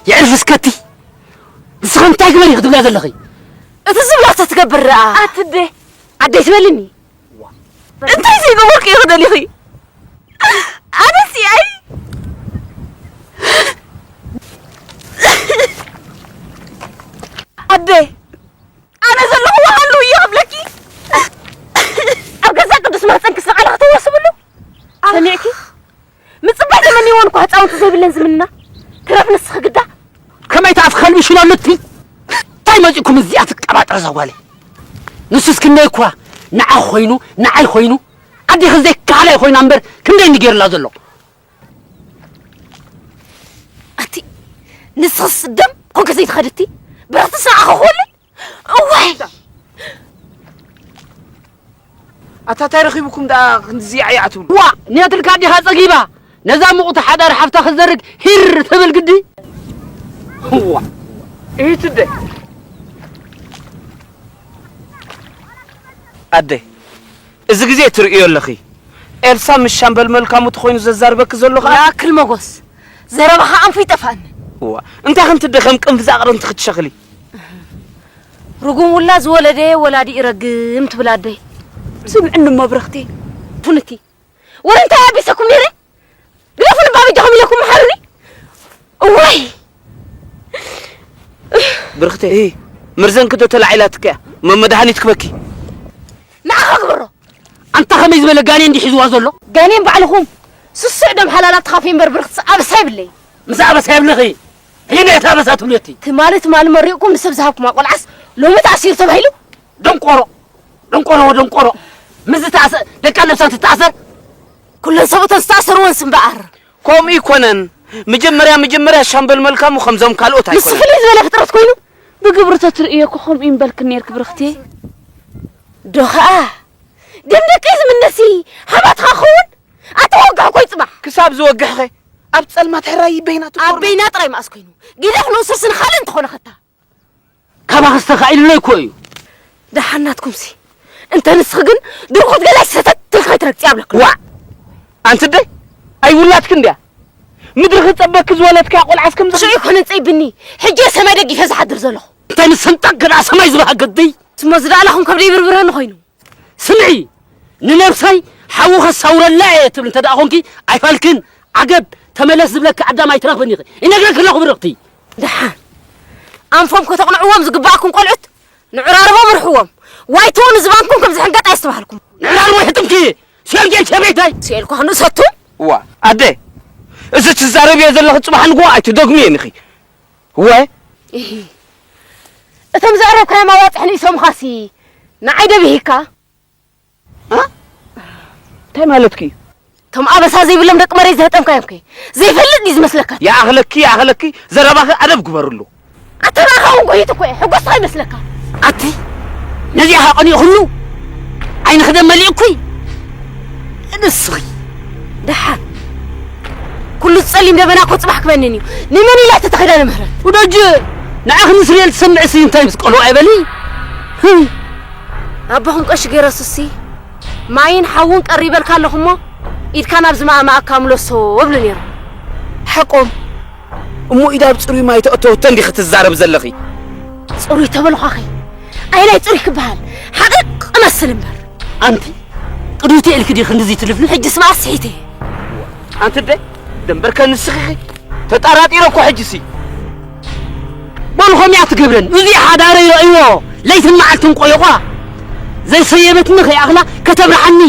የዕርፍ እስከቲ ንስኺ እንታይ ግበሪ ክትብላ ዘለኺ? እቲ ዝብላ ተትገብር ደኣ። ኣትደ ኣደይ ትበልኒ። እንታይ ዘይገበርኩ ኢኺ ደሊኺ? ኣነስ ኣይ ኣደ ኣነ ዘለኹ ወሃሉ እየ ክብለኪ ኣብ ገዛ ቅዱስ ማህፀንኪ ስቓላ ከተዋስብሉ ሰሚዕኪ? ምጽባይ ተመኒዎን እኳ ህፃውንቲ ዘይብለን ዝምንና ትረፍ ንስኺ ግዳ ከመይ ተኣፍ ከልቢ ሽኖ ልቲ እንታይ መፂእኩም እዚኣ ትቀባጥር እዛ ጓለይ ንሱስ ክንደይ እኳ ንዓ ኮይኑ ንዓይ ኮይኑ ኣዴኺ ዘይከሃላይ ኮይና እምበር ክንደይ ንጌርላ ዘሎ ኣቲ ንስኽስ ደም ኮንከ ዘይትኸድቲ ብረኽትስ ንዓኸ ክወልድ እዋይ ኣታ ታይ ረኺቡኩም ደኣ ክንድዚ ያዕያዕ ትብሉ? ዋ ኔትልካ ዲኻ ጸጊባ ነዛ ምቑቲ ሓዳር ሓፍታ ክዘርግ ሂር ትብል ግዲ ዋ ኢትደ ኣደ እዚ ግዜ ትርእዮ ኣለኺ ኤልሳ ምስ ሻምበል መልካሙ ተኾይኑ ዘዛርበኪ ዘሎ ኸኣ ያክል መጎስ ዘረባኻ ኣንፉ ይጠፍኣኒ ዋ እንታይ ክንትደ ከም ቅንፍዛ ኣቕርንቲ ክትሸኽሊ ርጉም ውላድ ዝወለደ ወላዲ ይረግም ትብል ኣደይ። ስምዕኒ እሞ ብረኽቲ፣ ፉንቲ ወረ እንታይ ኣቢሰኩም ነይረ? ግደፉ ልባ በጃኹም ኢለኩም መሓሩኒ። እዋይ ብርክተይ መርዘን ክዶ ተላዒላትካ እያ። መመድሃኒት ክበኪ ንዓኻ ግበሮ። ኣንታ ከመይ ዝበለ ጋኔን እንዲ ሒዝዋ ዘሎ? ጋኔን ባዕልኹም ስሱዕ ደም ሓላላት ተኻፊ እምበር ብርክትስ ኣበሳ ይብለይ። ምስ ኣበሳ የብለኺ። ይነ እታ ኣበሳ ትብለቲ። ትማሊ ትማሊ መሪቕኩም ንሰብ ዝሃብኩማ ቆልዓስ ሎሚ ተኣሲሩ ተባሂሉ። ደንቆሮ ደንቆሮ ደንቆሮ ምስ ዝተኣሰ ደቃ ነብሳ ትተኣሰር። ኩለን ሰብኡተን ዝተኣሰርወን ስምበኣር። ከምኡ ይኮነን። መጀመርያ መጀመርያ ሻምበል መልካሙ ከምዞም ካልኦት ንሱ ኣይኮነን። ፍልይ ዝበለ ፍጥረት ኮይኑ ብግብሪ ተትርእዮ እኮ ከምኡ ይምበልክን ነይርክ ብርኽቲ። ዶ ኸኣ ደም ደቀይ ዝምነሲ ሃባትኻ ክኸውን ኣታ ወግሕ ኮይ ጽባሕ። ክሳብ ዝወግሕኸ ኣብ ጸልማት ሕራይ በይና ትኮርመ። ኣብ በይና ጥራይ መኣስ ኮይኑ ግደፍ ንኡስ ርስን ካልእ እንተኾነ ኸታ። ካባኺ ዝተኻኢሉለይ እኮ እዩ። ደሓን ናትኩምሲ። እንተ ንስኺ ግን ድርኹት ገላይ ሰተት ትልኪ ከይትረግጺ ኣብለክን። ዋእ! ኣንቲ ኣደይ ኣይውላድክን ድያ? ምድሪ ክጸበኪ ዝወለድክያ ቆልዓስ ከምዚ ሽዑ ይኮነ ጸይብኒ። ሕጂ እየ ሰማይ ደጊፈ ዝሓድር ዘለኹ። እንታይ ንሰንጣቅ ገዳ ሰማይ ዝበሃገ ኣደይ። ስሞ ዝደኣለኹም ከብደይ ይብርብረኒ ኮይኑ። ስምዒ ንነብሰይ ሓዊ ከሳውረላ እየ ትብል እንተ ደኣ ኾንኪ ኣይፋልክን። ዓገብ ተመለስ ዝብለኪ ዓዳም ኣይትረኽብን ኢኺ። ይነግረኪ ኣለኹ ብርኽቲ። ደሓን ኣንፎም ከተቕንዕዎም ዝግባኣኩም ቆልዑት ንዕራርቦም ርሕዎም። ዋይትኡ ንዝባንኩም ከም ዝሕንገጥ ኣየስተባህልኩም። ንዕራርቦ ይሕጥምኪ። ስኤል ጌል ሸቤታይ። ስኤል ኳ ክንእሰቱ። እዋ ኣደ እዚ ትዛረብዮ ዘለኺ ጽባሕ ንግሆ ኣይትደግምዮን ኢኺ። እወ እሂ እቶም ዘዕረብካዮም ኣዋጽሕ ንኢሶምኻሲ ንዓይ ደብሂካ። እ? እንታይ ማለትኪ እዩ? እቶም ኣበሳ ዘይብሎም ደቂ መሬት ዘህጠምካዮም ከ ዘይፈልጥ ድዩ ዝመስለካ? ይኣኽለኪ ይኣኽለኪ ዘረባኺ ኣደብ ግበርሉ። ኣተባኻ እውን ጎይት እኮ እየ ሕጎስኻ ይመስለካ። ኣቲ ነዚኣ ሃቐኒ ኩሉ ዓይንኺ ደም መሊእኩይ ንስኺ ደሓን ኩሉ ዝጸሊም ደበና እኮ ጽባሕ ክበንን እዩ። ንመን ኢላ ተተኺዳ ንምህረት? ውደጅ ንዓኺ ንስርኤል ትሰምዕሲ እንታይ ምስ ቆልዋ ኣይበሊ። ኣቦኹም ቀሺ ገረሱሲ ማይን ሓውን ቀሪበልካ ኣለኹ እሞ ኢድካ ናብ ዝማእማእካ ምለሶ እብሉ ነይሮም። ሓቆም እሞ ኢዳ ኣብ ጽሩይ ማይ ተእተወቶ እንዲኺ ትዛረቢ ዘለኺ? ጽሩይ ተበልዃኺ ኣየናይ ጽሩይ ክበሃል ሓቒ ክመስል እምበር። ኣንቲ ቅድውቲ ኢልኪ ዲኺ ክንድዚ ትልፍልፍ? ሕጂ ስማ ስሒተ ኣንቲ ኣደ ደንበርከ ንስኺ ተጣራጢረ እኮ ሕጂሲ በሉ ከምኡ እያ ትገብረን። እዚ ሓዳረይ ረእይዎ ለይትን መዓልትን ቆይቋ ዘይሰየመትኒ ከይኣኽላ ከተብርሓኒ።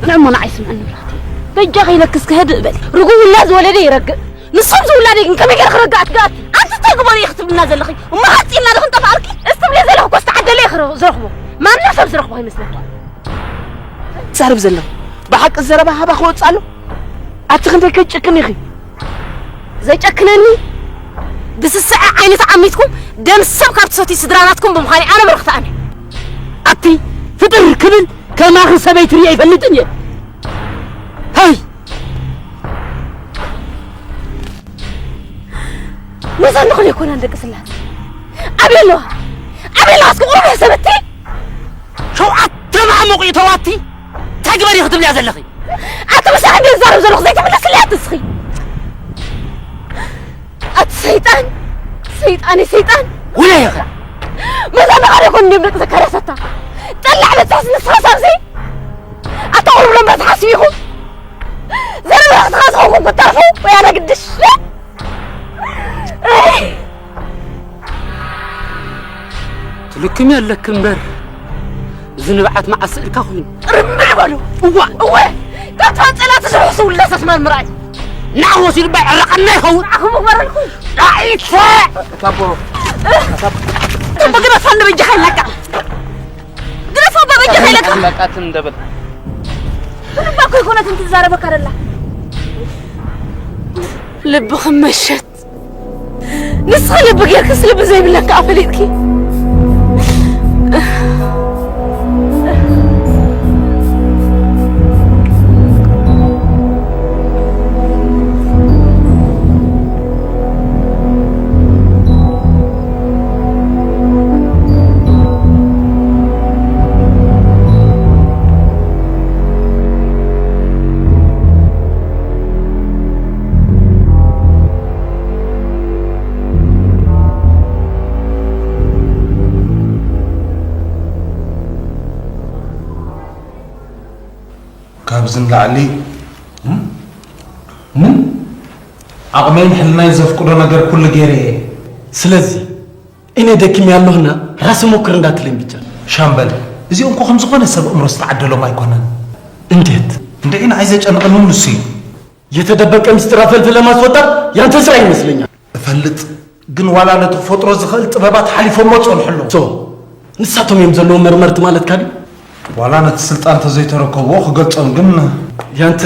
ንዕሞ ንዓይ ስምዕኒ ብርኽቲ በጃኺ ኢለኪ እስከ ህድእ በሊ። ርጉም ውላድ ዝወለደ ይረግእ። ንሶም ዝውላደይ ግን ከመይ ገይረ ክረግእ ኣትግኣቲ? ኣንቲ እንታይ ግበሪ ኢኺ ትብልና ዘለኺ? እሞ ሓፂልና ዶ ክንጠፍኣልኪ? እዚ ትብልዮ ዘለኺ እኮ ዝተዓደለ እየ ክረ- ዝረኽቦ። ማንም ሰብ ዝረኽቦ ኣይመስለኪ። ትዛረብ ዘለኺ ብሓቂ ዘረባ ሃባ ክወፅእ ኣሎ? ኣቲ ክንደይ ከይትጭክኒ ኢኺ? ዘይጨክነኒ ብስስዐ ዓይኒ ተዓሚትኩም ደም ሰብ ካብ ትሰትዩ ስድራ ናትኩም ብምዃነይ ኣነ በረኽቲ ኣነ። ኣቲ ፍጥር ክብል ከማኺ ሰበይቲ ርእየ ኣይፈልጥን እየ። ሃይ መዛንኹን ኣይኮናን ደቂ ስላሴ። ኣበይ ኣለዋ? ኣበይ ኣለዋ? እስኪ ቁሩብ ሕሰበቲ። ሸውዓተ ማዕሙቕ እዩ ተዋቲ። እንታይ ግበሪ ክትብልያ ዘለኺ? ኣቲ ምሳሕ እንደ ዝዛረብ ዘለኹ ዘይትምለስልያ ኣቲ እስኺ። ኣቲ ሰይጣን፣ ሰይጣን፣ ሰይጣን። ውለይ ኢኻ። መዛንኻ ኣይኮን እንዲም ደቂ ዘካርያስ ኣታ። ጠላዕ በጻሕስ ንስኻ ሳብዚ። ኣታ ቁሩብ ለምበር ትሓስቢ ኢኹም። ዘረባ ክትኻ ዝኾንኩም ክትተርፉ ወይ ኣነ ግድሽ። ትልክም የለክ እምበር እዚ ንብዓት መዓስ ስእልካ ኮይኑ ርምዕ በሉ። እዋ እወ ካብታ ጸላት ዝሕሱ ውላስ ኣስማን ምርኣይ ንዓ ወሲዱ ባይ ዕረቐና ይኸውን ኣኹም ግበረልኩ ዳኢተ ታቦ ታቦ ግደፋ ንበጃኻ ይላቃ ግደፋ በበጃኻ ይለቃ ለቃትን ደብል ምንም እኮ ይኮነትን ትዛረበካ ደላ ልብኺ መሸት ንስኺ ልቢ ጌርክስ ልቢ ዘይብለካ ኣፈሊጥኪ ካብዚ ንላዕሊ ምን ዓቕመይን ሕልናይ ዘፍቅዶ ነገር ኩሉ ገይረ እየ። ስለዚ እኔ ደክም ያለሁና ራስ ሞክር እንዳትለኝ ብቻ። ሻምበል፣ እዚኦም እኮ ከም ዝኾነ ሰብ እምሮ ዝተዓደሎም ኣይኮነን። እንዴት? እንደ ንዓይ ዘጨንቐኒ እውን ንሱ እዩ። የተደበቀ ምስጢር አፈልፍለ ማስወጣት ያንተ ስራ ይመስለኛል። እፈልጥ፣ ግን ዋላ ነቲ ክፈጥሮ ዝኽእል ጥበባት ሓሊፎሞ ጸንሑ ኣለዉ። ሶ ንሳቶም እዮም ዘለዎም መርመርቲ ማለት ካዲ። ዋላ ነቲ ስልጣን ተዘይተረከብዎ ክገልጾም ግን ያንተ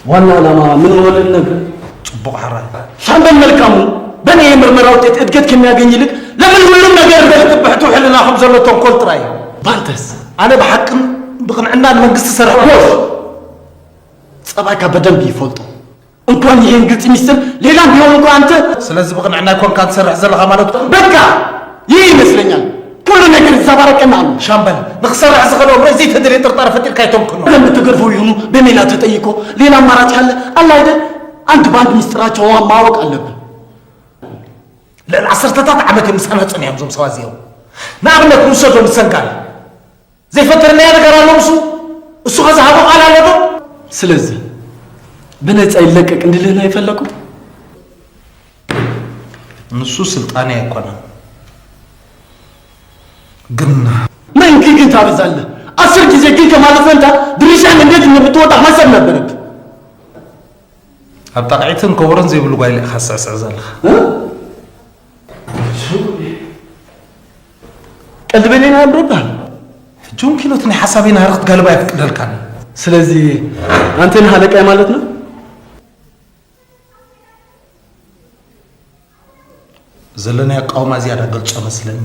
ዋና ዓላማ ምን መሆን ልነግር? ጽቡቕ ሓራይ። ሻምበል መልካሙ በእኔ የምርመራ ውጤት እድገት ከሚያገኝ ይልቅ ለምን ሁሉም ነገር በልጥብሕቱ ሕልና ከም ዘሎ ተንኮል ጥራይ እዩ። ባንተስ? ኣነ ብሓቅን ብቕንዕና ንመንግስቲ ሰርሕ። ጎሽ፣ ጸባይካ በደንብ ይፈልጦ። እንኳን ይሄን ግልጽ ሚስጥር ሌላም ቢሆን እንኳ አንተ ስለዚህ ብቕንዕና ይኮንካ ትሰርሕ ዘለኻ ማለት ነው። በቃ ይህ ይመስለኛል። ኩሉ ነገር ይዘባረቀና ኣሎ። ሻምበል፣ ንክሰርሕ ዝኽእል እምሮ እዚ ተደልየ ጥርጣረ ፈጢርካ ኣይተምክኖ። ለምን ተገርፎ ይሁኑ በሜላ ተጠይቆ ሌላ አማራጭ አለ? አለ አይደል? አንድ በአንድ ሚስጥራቸው ማወቅ አለብን። ልዕሊ ዓሰርተታት ዓመት እዮም ምሳና ጸኒሖም እዞም ሰባት እዚኦም። ንኣብነት ንውሰዶም ሰንጋል ዘይፈጠርናዮ ነገር ኣሎ ምስ እሱ ከዝሃቦ ቃል ኣሎ ዶ? ስለዚ ብነጻ ይለቀቅ እንድልህና የፈለኩት። ንሱ ስልጣኔ ኣይኮነን ግን መንኪ ግን ታበዛለህ። አስር ጊዜ ግን ከማለት ፈንታ ድርሻን እንዴት እንደምትወጣ ማሰብ ነበረብህ። ኣብ ጣቕዒትን ከበሮን ዘይብሉ ጓይላ ኢኻ ትስዕስዕ ዘለኻ። እ? ቀልዲ በሌና እምሮ በሃል። ሕጂ እውን ኪኖት ናይ ሓሳበይ ናህሪ ክትጋልባ ኣይፍቅደልካን። ስለዚ ኣንተ ነህ ኣለቃይ ማለት ነው? ዘለናይ ኣቃውማ ዝያዳ ገልጾ መስለኒ።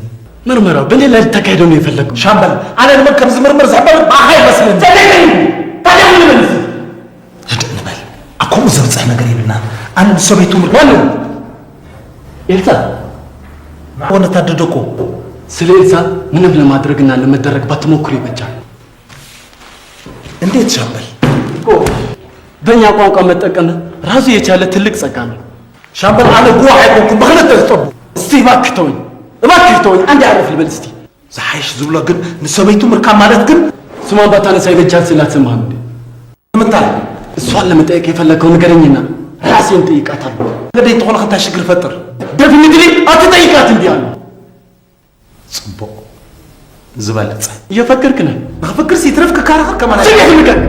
ምርመራው በሌላ ልታካሄደው ነው የፈለግኩ። ሻምበል፣ ኣነ ንመን ከም ዝምርምር ዝሕበር ብኣኻ ይመስለኒ። ተደግም! ታዲያ ምን ልበል? ህድእ ንበል። ኣብ ከምኡ ዘብጽሕ ነገር የብልናን። ኣነ ንሰበይቱ ምር- ማን ነው? ኤልሳ። ወነታ ደደቆ። ስለ ኤልሳ ምንም ለማድረግና ለመደረግ ባትሞክሩ ይበጃል። እንዴት ሻምበል? እኮ በእኛ ቋንቋ መጠቀም ራሱ የቻለ ትልቅ ጸጋ ነው። ሻምበል፣ ኣነ ጉዋሕ ኣይኮንኩን፣ ብኽልተ ዝጠቡ። እስቲ እባክህ ተወኝ፣ እባክህ ተወኝ፣ አንድ አረፍ ልበል እስቲ። ዝሓይሽ ዝብሎ ግን ንሰበይቱ ምርካብ ማለት ግን ስማ ባታነሳ ይበጃል ስላት ሰማህም እንዴ? ንምንታይ? እሷን ለመጠየቅ የፈለግከው ንገረኝና ራሴን ጠይቃታለሁ። ገደይ ተኾነ እንታይ ሽግር ፈጥር? ደፍኒትሊ አትጠይቃት እንዲ አሉ። ጽቡቕ ዝበለጸ። እየፈክርክ ነህ። ንኽፍክርስ ይትረፍ ክከራኸር ከማን ስሜት ምቀቅ።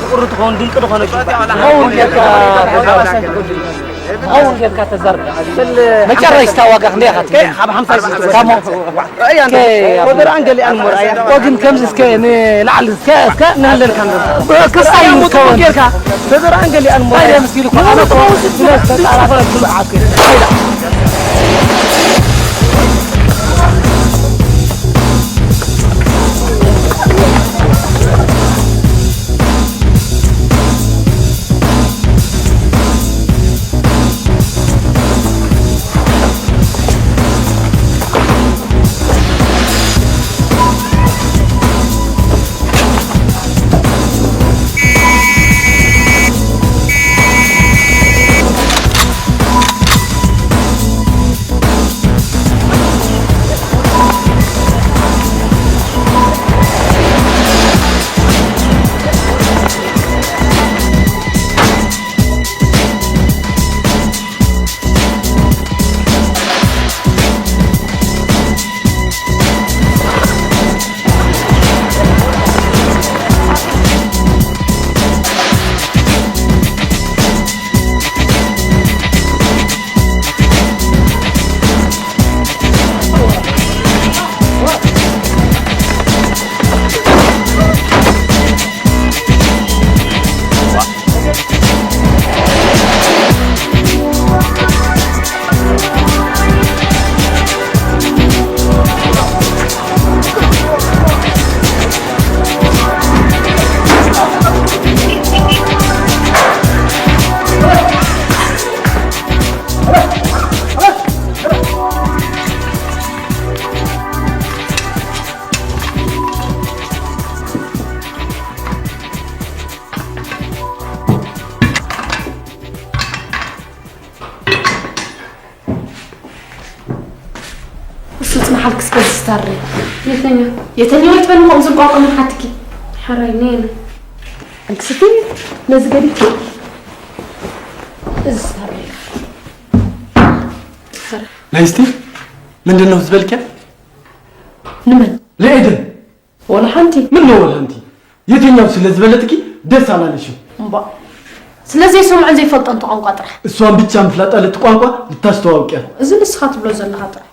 ፍቕሪ ትኸውን ድንቂ ዝኾነ ጅባ። ኸውን ጌርካ ተዛር-፣ ኸውን ጌርካ ተዛር-፣ መጨረሽታ ዋጋ ክንደይ ኢኻ ትብል? ካብ ሓምሳ ሺህ ትብል። ካሞ። ወደርኣን ገሊኣን እሞ ረኣያ። እኮ ግን ከምዚ እስከ ንላዕሊ እስከ፣ እስከ ንሃለልካ ንብል። ክስታይ እዩ ዝኸውን። ጌርካ ወደርኣን ገሊኣን እሞ እንታይ ረኣያ። ደምስ ኢሉ እኮ ኣነ እኮ ስለ ዝተጣራጠረ ኩሉ ዓክ። ሳሪ፣ የተኛ የተኛ ወይ ትበል ምኾም ዝቋቋም ሓትኪ። ሓራይ ነን። እንክስቲ ነዚ ገዲት እዚ ስታብለ። ናይስቲ ምንድን ነው ዝበልከ? ንመን? ለኤደን። ወላ ሓንቲ። ምን ነው ወላ ሓንቲ? የትኛው ስለ ዝበለትኪ ደስ አላለሽም? እምባ። ስለዚህ የሰምዖን ዘይፈልጦን ቋንቋ ጥራሕ። እሷን ብቻ ምፍላጥ ኣለቲ ቋንቋ ልታስተዋውቅያ። እዚ ንስኻ ትብሎ ዘለኻ ጥራሕ።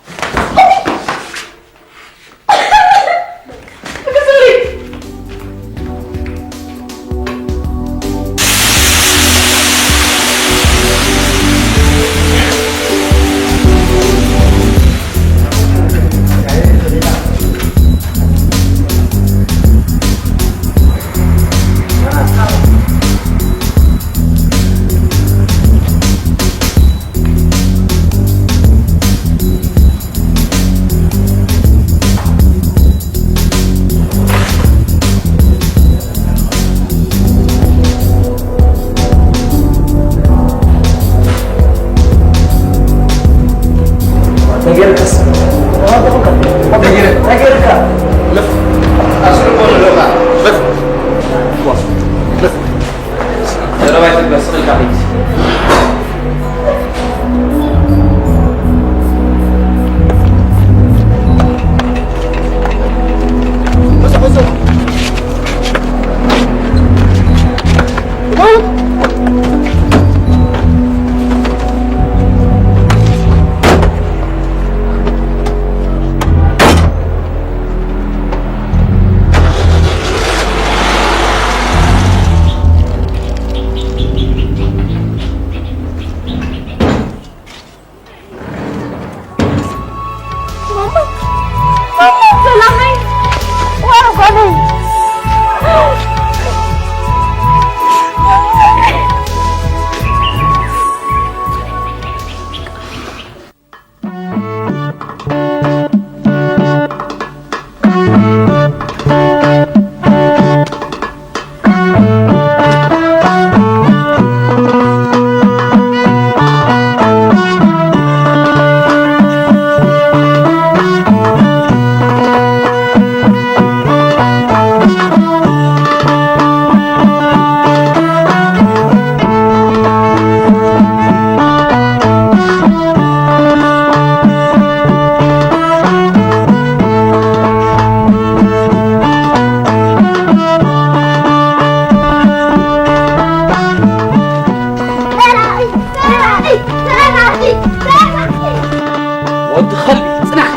ወዲ ኸልቢ ጽናሕ፣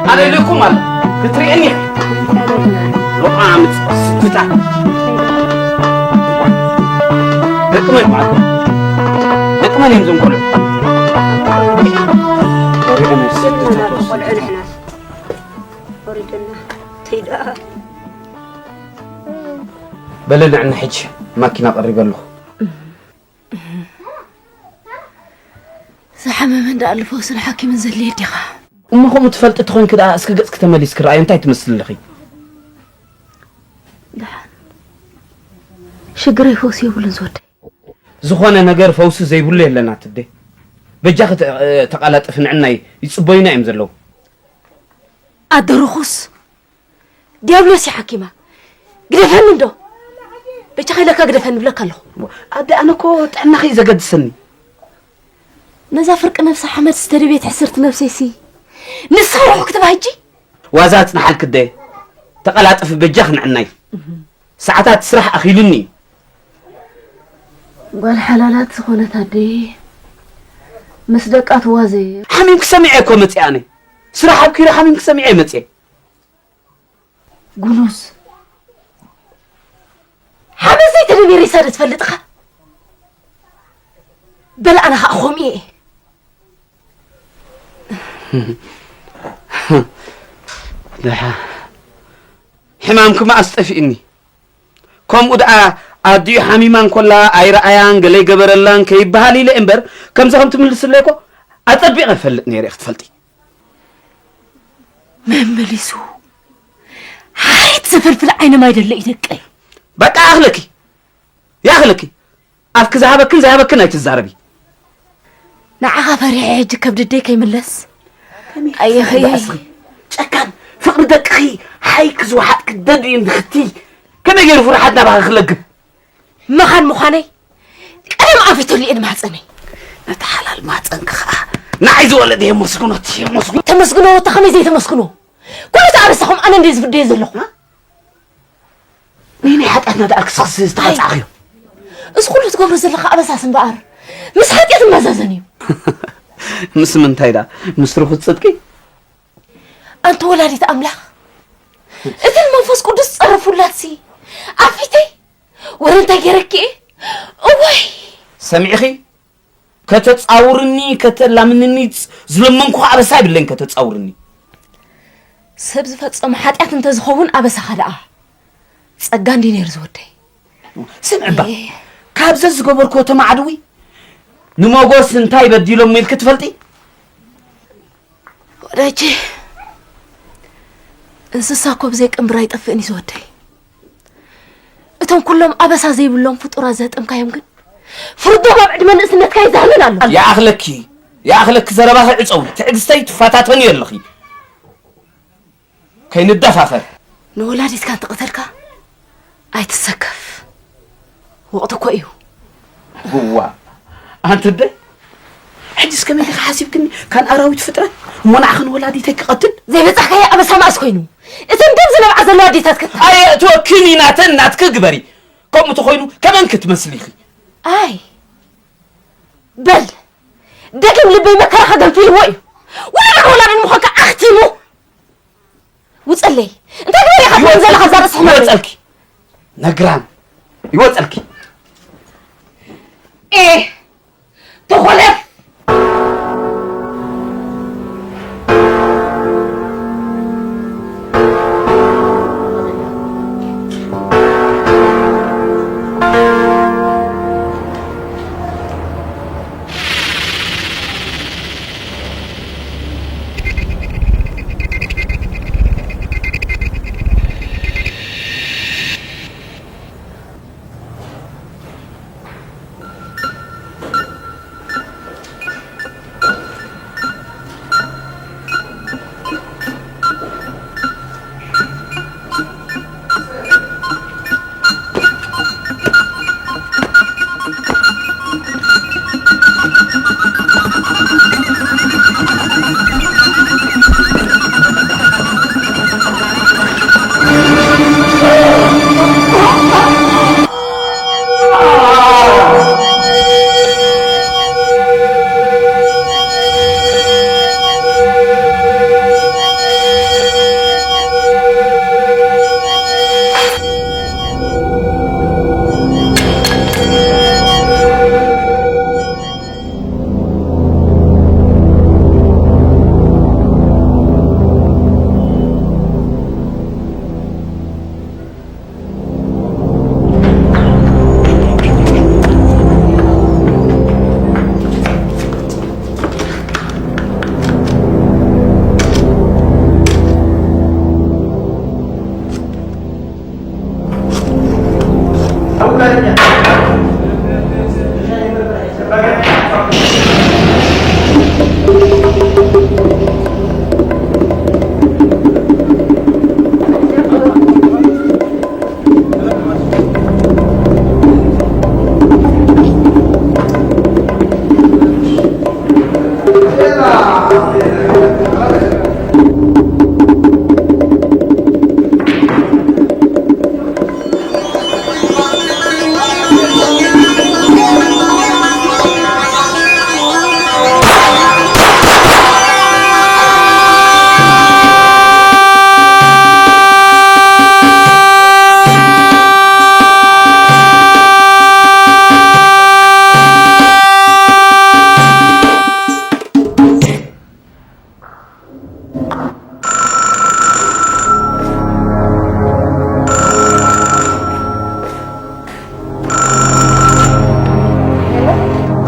ኣነ ኢለኩም ኣሎ ክትሪእኒ ኢኻ። ሎቓምጽ ስድታት። ደቂ መን ማለት ደቂ መን እዮም እዞም ቆልዑ? በለ ንዕና ሕጂ ማኪና ቀሪበ ኣለኹ። ዝሓመመ እንዳኣሉ ፈውስን ሓኪምን ዘድልየ ዲኻ? እሞ ከምኡ ትፈልጢ ተኾይንኪ ደኣ እስኪ ገጽኪ ተመሊስኪ ረኣዮ እንታይ ትመስሊ ኣለኺ? ደሓን ሽግረይ ፈውሲ የብሉን ዝወደይ። ዝኾነ ነገር ፈውሲ ዘይብሉ የለን ኣትዴ። በጃኺ ተቓላጠፊ ንዕናይ ይጽበዩና እዮም ዘለዉ። ኣደ ርኹስ ዲያብሎስ እዩ ሓኪማ። ግደፈኒ እንዶ። በጃኻ ኢለካ ግደፈኒ እብለካ ኣለኹ። ኣደ ኣነ እኮ ጥዕናኺ እዩ ዘገድሰኒ። ነዛ ፍርቂ ነብሳ ሓመድ ዝተደብየት ሕስርቲ ነብሰይሲ ንስኻ ርሑቕ ክትባ ሕጂ። ዋዛ ኣጽንሓልኪ ኣደ። ተቐላጠፊ በጃኺ ንዕናይ። ሰዓታት ስራሕ ኣኺሉኒ እዩ። ጓል ሓላላት ዝኾነት ኣደይ ምስ ደቃ ትዋዘ። ሓሚምኪ ሰሚዐ እኮ መጺአ ኣነ። ስራሕ ኣብኪረ ሓሚምኪ ሰሚዐ መጺአ። ጉኑዝ ሓመድ ዘይተደብየ ሬሳ ዶ ትፈልጥ ኢኻ? በል ኣነ ኸኣ ኸምኡ እየ። ደሓ ሕማምኪ መኣስ ጠፊእኒ። ከምኡ ደኣ ኣዲኡ ሓሚማ እንኮላ ኣይረኣያን ገለ ኣይገበረላን ከይበሃል ኢለ እምበር ከምዚ ከም ትምልስለይ እኮ ኣጸቢቐ እፈልጥ ነይረ ክትፈልጢ። መመሊሱ ሓሪት ዘፈልፍል ዓይኒ ማይ ደለ እዩ ደቀይ። በቃ ይኣኽለኪ ይኣኽለኪ። ኣፍኪ ዝሃበክን ዘይሃበክን ኣይትዛረቢ። ንዓኻ ፈሪሐ ሕጂ ከብዲ ኣደይ ከይምለስ። ኣየኸየ። ጨካን ብደቅኺ ሓይክ ዝወሓጥክ ደድዩ እንድኽቲ ከመይ ገይሩ ፍርሓት ናባኺ ክለግብ? መኻን ምዃነይ ቀደም ኣፊቱሉ እየ ንማህፀነይ። ነቲ ሓላል ማህፀንኪ ኸዓ ንዓይ ዝወለደ የመስግኖ፣ እቲ የመስግኖ። ተመስግኖ፣ እታ ከመይ ዘይተመስግኖ? ኩሉ እቲ ኣበሳኹም ኣነ እንድየ ዝፍደዮ ዘለኹ። ነይናይ ሓጢኣትና ደኣ ክስኽሲ ዝተቐጻዕኽዮ? እዚ ኩሉ ትገብሮ ዘለኻ ኣበሳስ እምበኣር ምስ ሓጢኣት እመዛዘን እዩ። ምስ ምንታይ ደኣ? ምስ ርኹስ ጽድቂ? ኣንተ ወላዲት ኣምላኽ፣ እቲ ንመንፈስ ቅዱስ ዝጸረፉላትሲ ኣብ ፊተይ ወረ እንታይ ገይረኪ እየ? እዋይ! ሰሚዕኺ? ከተጻውርኒ፣ ከተላምንኒ፣ ዝ-፣ ዝለመንኩኻ ኣበሳ የብለይን ከተጻውርኒ። ሰብ ዝፈጸሞ ሓጢኣት እንተዝኸውን ኣበሳኻ ደኣ ጸጋ እንድዩ ነይሩ ዝወደይ። ስምዒ እባ፣ እየ። ካብ ዘዝገበርክዎ ተማዕድዊ፣ ንመጎስ እንታይ በዲሎም ኢልኪ ትፈልጢ? ወዳጄ፣ እንስሳ እኮ ብዘይ ቅንብር ኣይጠፍእን እዩ ዝወደይ። እቶም ኩሎም ኣበሳ ዘይብሎም ፍጡራት ዘህጠምካዮም ግን፣ ፍርዶም ኣብ ዕድመ ንእስነትካ ይዛህልል ኣሎ። ይኣኽለኪ፣ ይኣኽለኪ፣ ዘረባኺ ዕጸዊ። ትዕግስተይ ትፈታተንዮ ኣለኺ። ከይንደፋፈር። ንወላዲትካ እንተቐተልካ ኣይትሰከፍ። ወቕቲ እኮ እዩ። እዋ፣ ኣንቲ ኣደ፣ ሕጂስ ከመይ ኢኻ ሓሲብክኒ? ካን ኣራዊት ፍጥረት እሞ ንዓኽን ወላዲተይ ክቐትል? ዘይበጻሕካዮ ኣበሳ መኣስ ኮይኑ? እተን ደም ዝነብዓ ዘለዋ ኣዴታትካ ኣየእትወክን እዩ ናተን ናትኪ ግበሪ። ከምኡ ተኾይኑ ከመን ክትመስሊ ኢኺ? ኣይ፣ በል፣ ደጊም ልበይ መከራኻ ገንፊልዎ እዩ። ወላድን ወላድን ምዃንካ ኣኽቲሙ። ውጸለይ። እንታይ ትብል ኢኻ ትብል ዘለኻ እዛ ርእሲ ሕማመይ? ይወጸልኪ። ነግራም። ይወጸልኪ። ኤ፣ ተኾለፍ።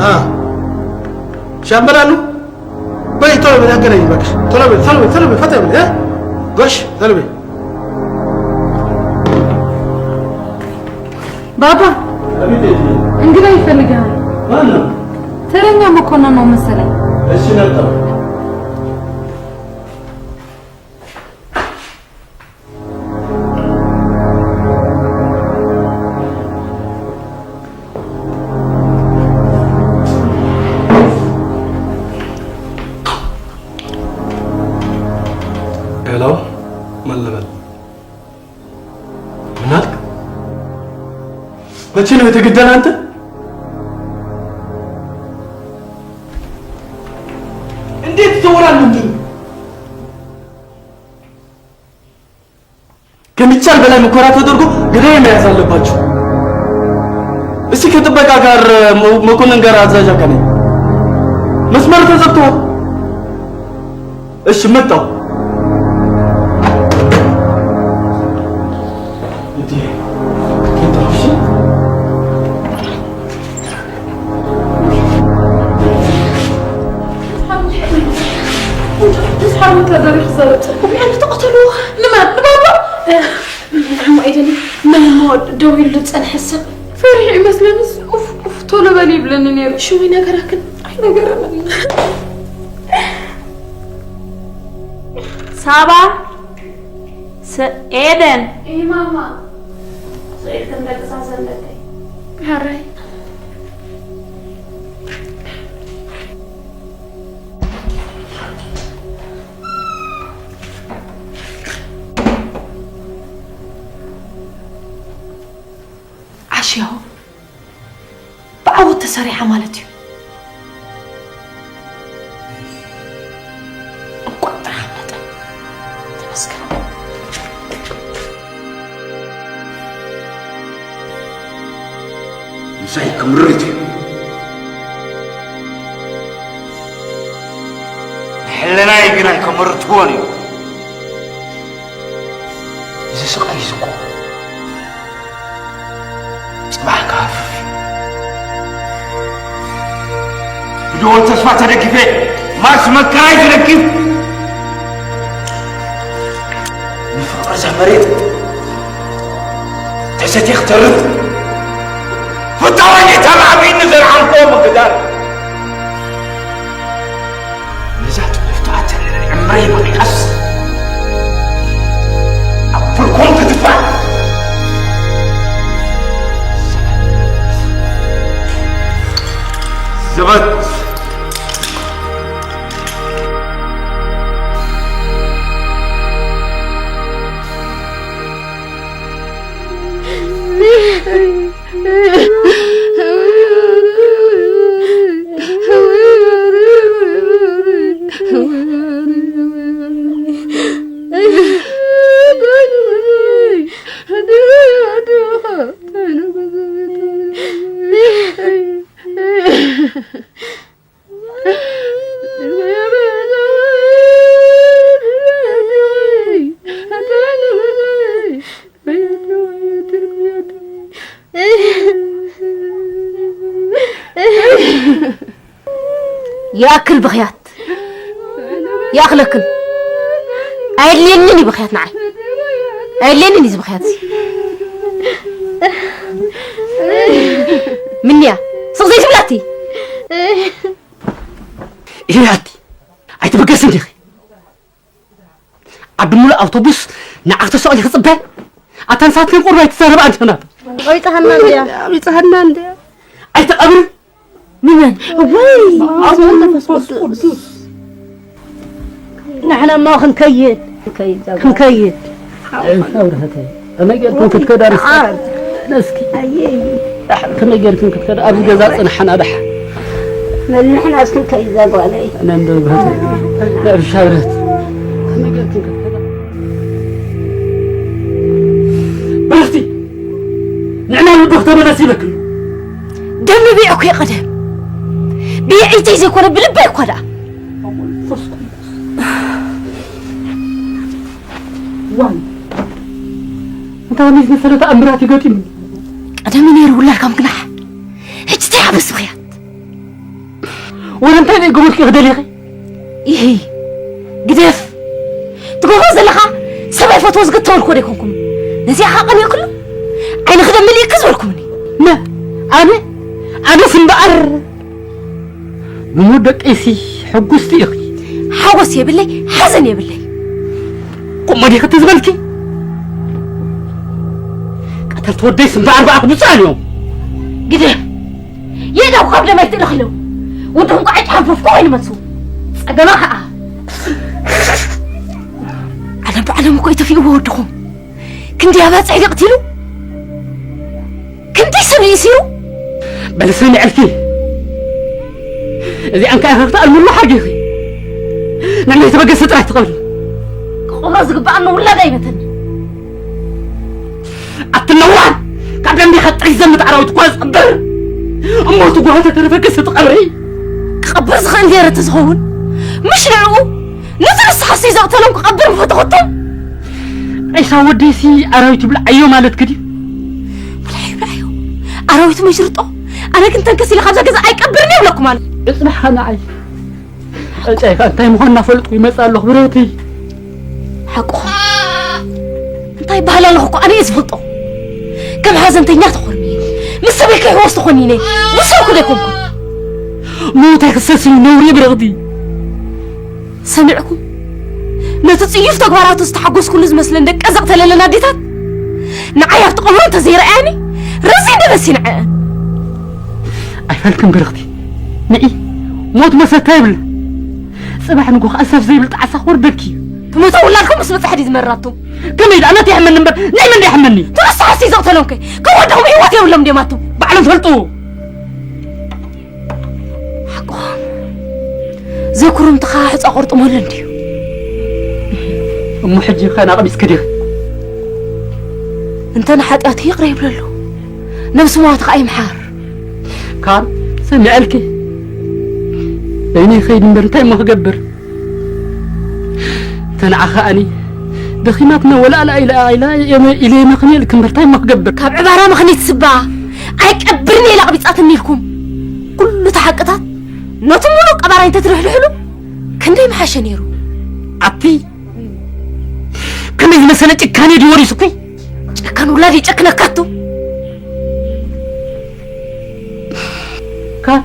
አ፣ ሻምበል ኣሉ፣ በይ ቶሎ በይ፣ ኣገናኝ እባክሽ። ቶሎ በይ፣ ቶሎ በይ፣ ቶሎ በይ፣ ፈጠን በይ፣ እ? ጎሽ፣ ቶሎ በይ። ባባ፣ አቤት። እንግዳ ይፈልጋል። ማን ነው? ተረኛ መኮንን ነው መሰለኝ። እሺ፣ መጣሁ። መቼ ነው የተገደለ አንተ? እንዴት ይዘወራል ምንድን? ከሚቻል በላይ ሙከራ ተደርጎ ገዳይ መያዝ አለባችሁ። እስቲ ከጥበቃ ጋር መኮንን ጋር አዛዥ አካል መስመር ተዘግቷል። እሺ መጣው። ንመን ንባባ? ንዕሞ ኣይደልን፣ መን እሞ ደዊሉ ዝጸንሐ ሰብ ፈሪሑ ይመስለንስ፣ ኡፍ፣ ኡፍ፣ ቶሎ በል ይብለኒ ነይሩ። ሽሙ ይነገራክን ኣይነገረንን። ሳባ፣ ስ-፣ ኤደን። እይ ማማ። ስኢልክን ደቅሳ ዘለተይ። ሕራይ። ዓሽያው ብዓወት ተሰሪሓ ማለት እዩ። እንቋዕ ጥራሕ መጠን ተመስገን። ምሳይ ክምርት እዩ። ንሕልናይ ግን ኣይከመርትዎን እዩ። እዚ ስቓይ እዚ እኮ ጽባሕ ክሃፍፍ እዩ። ብደወል ተስፋ ተደጊፈ ማርስ መካይ ዝረክብ ንፍቕሪ እዛ መሬት ተሰትየ ክተርፍ ፍታወይ ተማዕቢኒ ዘርዓምክዎ ምግዳል። ነዛ ጥፍቶ ኣተርዕምረይ በቂዓስ ኣብ ፍርኮም ትድፋዕ። ዘበት። ይኣክል ብኽያት፣ ይኣኽለክን። ኣየድልየንን እዩ ብኽያት ንዓይ፣ ኣየድልየንን እዩ እዚ ብኽያት እዚ። ምንያ ስቕ ዘይትብላቲ? ኢላቲ ኣይትብገስን ዲኺ? ዓዲ ሙሉእ ኣውቶቡስ ንዓኽ ተሰቒሉ ክጽበ? ኣታ ንሳትክን ቁሩብ ኣይትዛረባ ኣንቲኽን ኣባ። ቆይጻሃና እንድያ። ቆይጻሃና እንድያ። ኣይትቐብርን? ንመን? ወይ፣ ኣቡ መንፈስ ቅዱስ። ንሕና እሞ ክንከይድ፣ ክንከይድ። ኣብርሀተይ፣ ከመይ ጌርክን ክትከዳ ንስኻ? ነስኪ። ኣየይ። ዳሕር ከመይ ጌርክን ክትከዳ? ኣብዚ ገዛ ጽንሓና ዳሕር። መን ንሕና እስክን ከይዛ ጓለይ። ኣነ እንዶ ብህት። ነብሻ ብረት። ከመይ ጌርክን ክትከዳ? ብርኽቲ! ንዕና ልብኽ ተመለስ ይበክል። ደም ቢዕ እኮ ይቐደም። ብይዒተይ ዘይኮነ ብልበይ እኮ ደኣ። ዋይ፣ እንታይ ከመይ ዝመሰለ ተኣምራት እዩ ገጢሙ? ቀደም ነይሩ ውላድካ ምክናሕ። ሕጂ እንታይ ኣበስ ምኽያት? ወረ እንታይ ደይ ገበልኪ ክደሊኺ? ይሂ፣ ግደፍ። ትገብሮ ዘለኻ ሰብ ኣይፈትዎ ዝግተወልኩ ዶ ኣይኮንኩም? ነዚኣ ኸኣ ቀኒእክሉ? ዓይንኺ ደም መሊእኪ ዝበልኩምኒ። መ-፣ ኣነ? ኣነስ እምበኣር ብሞት ደቀይሲ ሕጉስቲ ኢኺ። ሓጎስ የብለይ፣ ሓዘን የብለይ። ቁሞ ዲኺ እቲ ዝበልኪ? ቀተልቲ ወደይስ እምበኣር ብኣኽ ብፁዓን እዮም። ግደ፣ የእዳው ካብ ደም ኣይትእለኽሎም። ወድኹም ከዓ ይተሓንፈፍኩ ወይ ንመጽኡ። ጸገማ ከዓ። ዓለም ብዓለም እኮ ይተፊእዎ ወድኹም። ክንደይ ኣባጽሕ ይቕትሉ? እንታይ ሰብ እዩ ሲሩ? በል ስምዕልኪ፣ እዚኣን ከኣ ክትኣልምሉ ሓጊኺ። ንዕናይ ተበገሰ ጥራይ ትቐብሪ። ክቕብሮ ዝግብኣኒ ውላድ ኣይመተኒ። ኣትነዋን ካብ ደንቢኻ ጥሪት ዘምት ኣራዊት እኳ ዝቕብር። እሞ እቲ ጓሆ ተተረፈ ገሰ ትቐብሪ። ክቐብር ዝኽእል ነይረ ተዝኸውን፣ ምሽ ንዕኡ፣ ነቲ ንስኻስ ዘቕተሎም ክቐብር ምፈተኹቶም። ሬሳ ወደይሲ ኣራዊት ይብልዓዮ ማለት ክዲ። ብልዓዮ፣ ብልዓዮ። ኣራዊት መሽርጦ። ኣነ ግን ተንከስ ኢለ ካብዛ ገዛ ኣይቀብርን ይብለኩም ኣነ። እጽናሓ ንዓይ። ዕጫይካ እንታይ ምዃን እናፈልጥኩ ይመጽእ ኣለኹ ብረቲ። ሓቁ። እንታይ ባህል ኣለኹ እኮ ኣነ እየ ዝፈልጦ። ከም ሓዘንተኛ ተኾርሚየ። ምስ ሰበይ ከይሕወስ ተኾኒነ። ምስ ሰብኩ ደይኮንኩ። ምውታይ ክሰስን ነውሪ ብረቕቲ። ሰሚዕኩም? ነቲ ጽዩፍ ተግባራቱ ዝተሓጎስኩሉ ዝመስለን ደቀ ዘቕተለለን ኣዴታት ንዓይ ኣብቲ ቀብሩ እንተዘይረኣያኒ ረዚ ደበሲ ንዐአን። ኣይፈልክን ብርኽቲ። ንዒ፣ ሞት መሰታ ይብላ። ጽባሕ ንጎ ከኣ ሰብ ዘይብል ጣዕሳ ክወርደኪ እዩ። ትሞተ ውላድኩም ምስ በጽሐ ድዩ ዝመራቱ? ከመይ ደኣ ነቲ ይሕመኒ እምበር ናይ መን ይሕመኒ? ተረሳሕሲ ዘቕተሎም ከ ካብ ወደኹም ህይወት የብሎም ድዮም ኣቱም? ባዕሎም ፈልጡ። ሓቆም። ዘኩርምትኻ ሕፃ ቆርጥመሉ እንድዩ። እሞ ሕጂ ከ ናቕቢስ ክዲኺ? እንተ ንሓጢኣቱ ይቕረ ይብለሉ። ነብሲ መዋቲ ኸኣ ይምሓር። ካን ሰሚዐልኪ። በይነይ ኸይድ እምበር እንታይ እሞ ክገብር? ተንዓ ኸኣኒ ደኺማትና ወላ ኣላ ኢላ ኢላ ኢለ መኽንየልክ እምበር እንታይ እሞ ክገብር? ካብ ዕባራ ምኽኒት ስባ ኣይቀብርን ኢላ ኣቕቢጻትኒ ኢልኩም። ኩሉ እቲ ሓቅታት ነቲ ሙሉእ ቀባራይ እንተትርሕርሕሉ ክንደይ ምሓሸ ነይሩ። ኣቲ ከመይ ዝመሰለ ጭካኔ ድዩ ወሪሱኪ? ጨካን ውላድ ይጨክነካ ኣቱ። ካን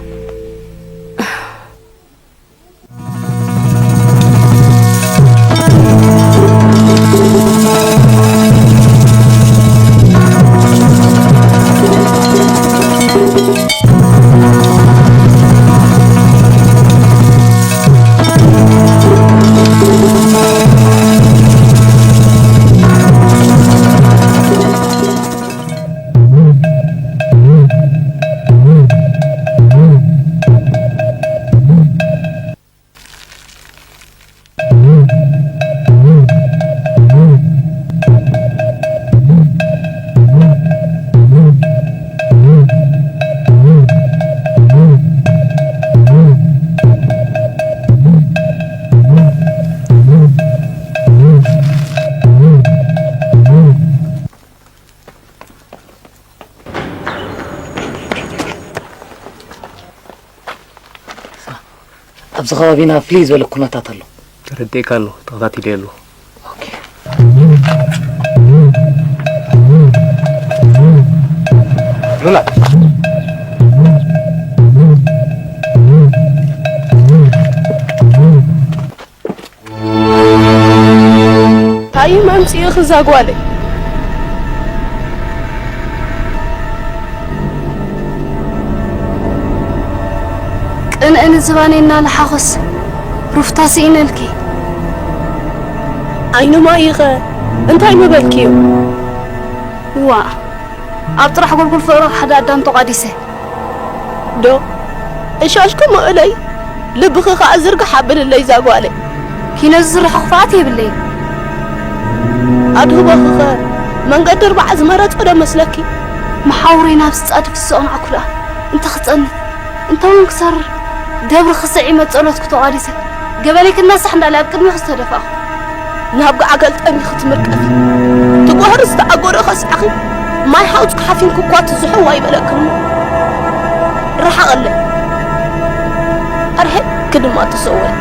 ኣብዚ ከባቢና ፍልይ ዝበለ ኩነታት ኣሎ። ተረዲእካ ኣለኹ፣ ተኸታቲለ ኣለኹ። ኦኬ። ሉላ። እንታይ መምጽኢኺ እዛ ጓለይ? ቅንእን ዝባነይ እናለሓኹስ ሩፍታ ስኢነልኪ። ዓይኒ ማይኸ እንታይ ምበልክዮ? ዋእ፣ ኣብ ጥራሕ ጎልጎል ፍቕሪ ሓደ ኣዳም ተቋዲሰ። ዶ እሻሽኩ ምእለይ፣ ልብኺ ኸኣ ዝርግሕ ኣብልለይ እዛ ጓለይ። ኪነ ዝዝርሖ ክፍኣት የብለይን። ኣድህቦኺኸ መንገዲ ኣርባዓ ዝመረጸ ዶ መስለኪ? መሓውረይ ናብዚ ጻድፍ ዝሰቕንዐኩ ደኣ እንተ ክጸንት፣ እንተ እውን ክሰርር፣ ደብሪ ክስዒመ ጸሎትኩ ተቋዲሰ። ገበነይ ክናሳሕ እንዳለ ኣብ ቅድሚኺ ዝተደፋእኹ። ናብ ጋዕገልጠሚ ክትምርቀፊ፣ ትጓህሪ ዝተኣጎረ ከስዓኺ፣ ማይ ሓውፅኪ ሓፊንኪ እኳ ትዝሕዋ ይበለክን እሞ፣ ርሓቐለይ። ኣርሒቕኪ ድማ ተሰወሪ።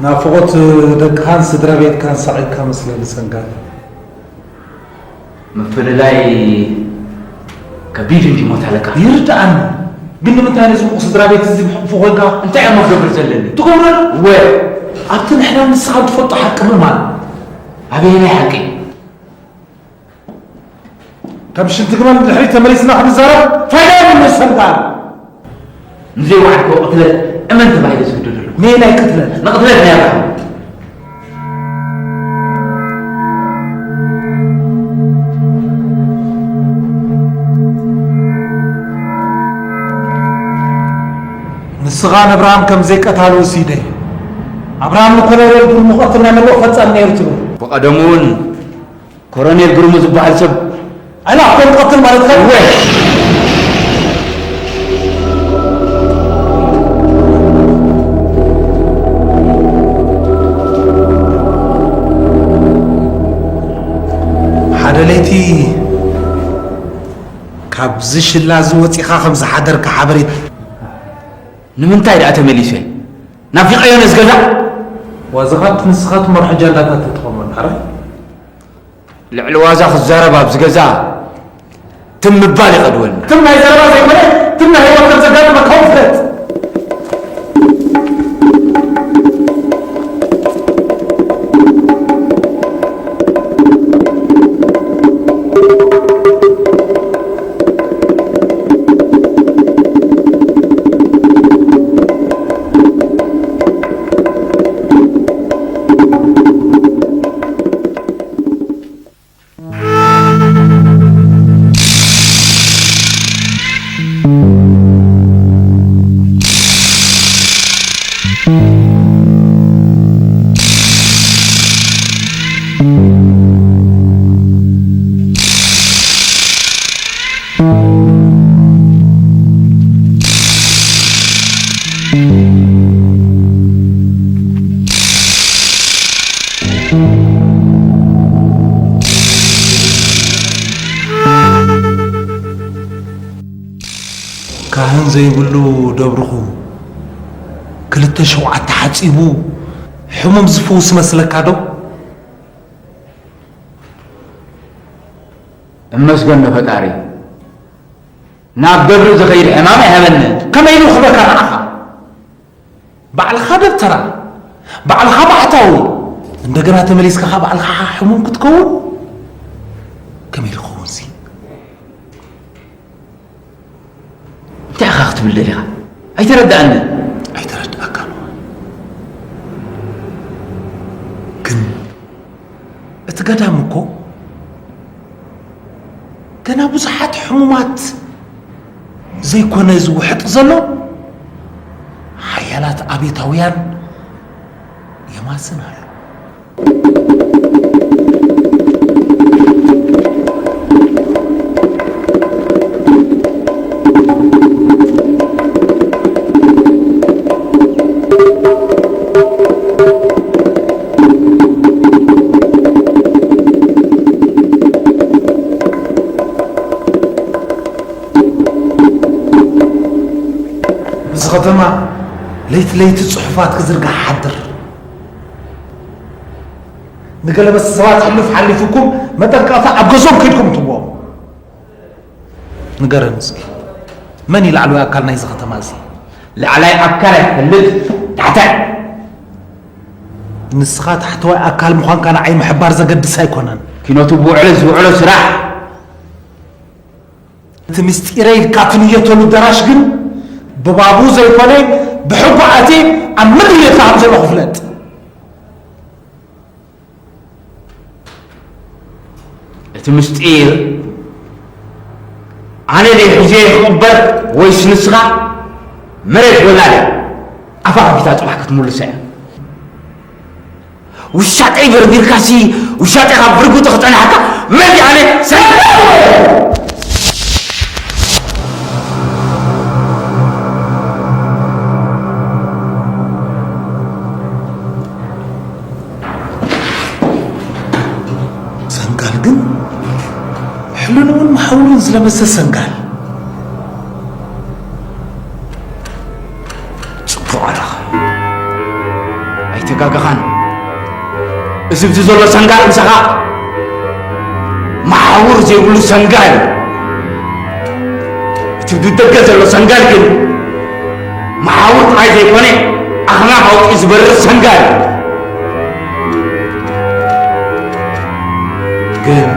ናፍቖት ደቅኻን ስድራ ቤትካን ሳቒካ መስለኒ ሰንጋል። ምፍልላይ ከቢድ እንዲ ሞት ኣለካ። ይርድኣኒ፣ ግን ንምንታይ ነዚ ምቑ ስድራ ቤት እዚ ብሕቑፉ ኮንካ እንታይ እሞ ክገብር ዘለኒ? ትገብሮ ዶ? ወ ኣብቲ ንሕና ንስኻ ትፈልጦ ሓቂ ምማን። ኣበየናይ ሓቂ? ከም ሽንቲ ግመል ንድሕሪት ተመሊስና ክንዛረብ ፋይዳ የብሉን ሰንጋል። ንዘይወዓልኮ ቅትለት እመን ተባሂለ ዝህደደሉ። ነየናይ ቅትለት? ንቅትለት ናይ ኣብርሃም። ንስኻ ንኣብርሃም ከም ዘይቀታሉ ወሲደ። ኣብርሃም ንኮሎኔል ግርሙ ክቐትል ናይ መለኦ ፈጻሚ ነይሩ ትብል። ብቐደሙ እውን ኮሎኔል ግርሙ ዝበሃል ሰብ ኣይናፍቆም ክቐትል ማለትካ? እወ። ሓደ ለይቲ ካብዚ ሽላ እዚ ወጺኻ ከም ዝሓደርካ ሓበሬታ። ንምንታይ ደኣ ተመሊሰ? ናፊቐዮ ነዚ ገዛ። ዋዛኻት ንስኻ ትመርሖ ጃንዳታት ተትኾኖ ዳሕራይ። ልዕሊ ዋዛ ክዛረብ ኣብዚ ገዛ ትም ምባል ይቐድወኒ። ትም ናይ ዘረባ ዘይኮነ ትም ናይ ህይወት ከም ዘጋጥመካ እውን ፍለጥ። ካህን ዘይብሉ ደብርኹ ክልተ ሸውዓተ ሓጺቡ ሕሙም ዝፍውስ መስለካ ዶ? እመስገን ንፈጣሪ ናብ ደብሪ ዝኸይድ ሕማም ኣይሃበንን። ከመይ ኢሉ ክህበካ ንዓኻ? ባዕልኻ ደብተራ፣ ባዕልኻ ባሕታዊ፣ እንደገና ተመሊስካ ኸዓ ባዕልኻ ሕሙም ክትከውን ከመይ ኢሉ ክኸውን ሲ? እንታይ ኢኻ ክትብል ደሊኻ? ኣይተረድኣንን። ኣይተረድኣካን። ግን እቲ ገዳም እኮ ገና ብዙሓት ሕሙማት ዘይኮነ ዝውሕጥ ዘሎ ሓያላት ኣቤታውያን የማስን ኣሎ። እዚ ኸተማ ለይቲ ለይቲ ጽሑፋት ክዝርጋሕ ሓድር። ንገለ መስ ሰባት ሕሉፍ ሓሊፉኩም መጠንቀቕታ ኣብ ገዝኦም ከይድኩም ትብዎም። ንገረኒ እስኪ፣ መን እዩ ላዕለዋይ ኣካል ናይዚ ከተማ እዚ? ላዕላይ ኣካል ኣይፈልጥ፣ ታሕታይ። ንስኻ ታሕተዋይ ኣካል ምዃንካ ንዓይ ምሕባር ዘገድስ ኣይኮነን። ኪኖቱ ብውዕሎ ዝውዕሎ ስራሕ። እቲ ምስጢረይ ኢልካ ትንየተሉ ደራሽ ግን ብባቡ ዘይኮነ ብሕጉ ኣትየ ኣብ ምድሪ ቤትካ ከም ዘለኹ ፍለጥ። እቲ ምስጢር ኣነ ድየ ሒዘዮ ክቕበር ወይስ ንስኻ? መሬት ወላዲ ኣፋ ከፊታ ጽባሕ ክትምልሶ እያ። ውሻጠይ በርቢርካሲ ውሻጠይ ካብ ብርጉጥ ክጸናሕካ መን ኣነ ሰ ሰንጋል ግን ሕሉንውን መሓውርን ዝለበሰ ሰንጋል። ጽቡቕ ኣለኻ። ኣይተ ጋጋኻን። እዚ ኣብዚ ዘሎ ሰንጋል ምሳኻ መሓውር ዘይብሉ ሰንጋል እዩ። እቲ ብደገ ዘሎ ሰንጋል ግን መሓውር ጥራይ ዘይኮነ፣ ኣኽናፍ ኣውፂኡ ዝበርር ሰንጋል እዩ። ግን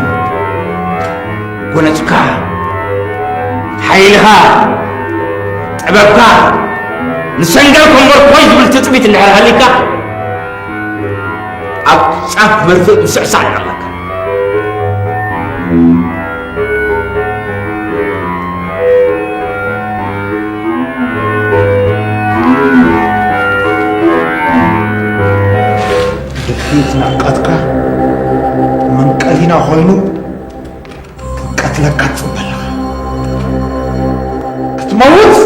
ጎነፅካ፣ ሓይልኻ፣ ጥበብካ ንሰንጋል ኮምበርኮይ ዝብል ትፅቢት እንድሕር ሃልዩካ፣ ኣብ ጫፍ መርፍእ ምስዕሳዕ እዩ ኣለካ። ድሕሪት ንዕቀትካ መንቀሊና ኮይኑ ክንቀትለካ ትጽበ ኣለኻ። ክትመውት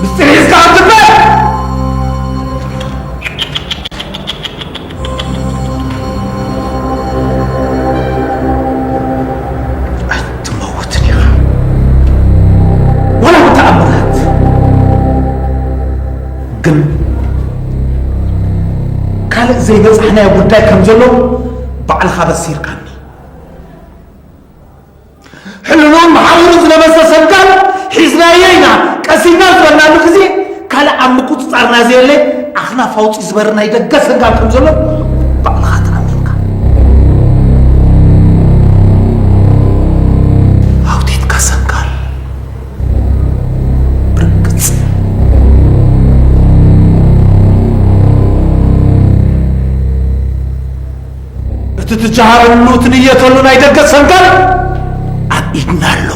ምስጢር ሒዝካ ክትበል። ኣይትመውትን ኢኻ። ዋላ ብተኣምራት። ግን ካልእ ዘይበጻሕናዮ ጉዳይ ከም ዘሎ ባዕልኻ በሲርካኒ። ሕልኑን መሓውሩን ዝለበሰ ሰንጋል ሒዝናዮ ኢና፣ ቀሲና ዝበልናሉ ግዜ፣ ካልእ ኣብ ምቁጽጻርና ዘየለ፣ ኣኽናፍ ኣውጺኡ ዝበርር ናይ ደገ ሰንጋል ከም ዘሎ ባዕልኻ ተኣሚንካ። ኣውዲትካ ሰንጋል ብርግጽ። እቲ ትጀሃረሉ፣ ትንየተሉ ናይ ደገ ሰንጋል ኣብ ኢድና ኣሎ።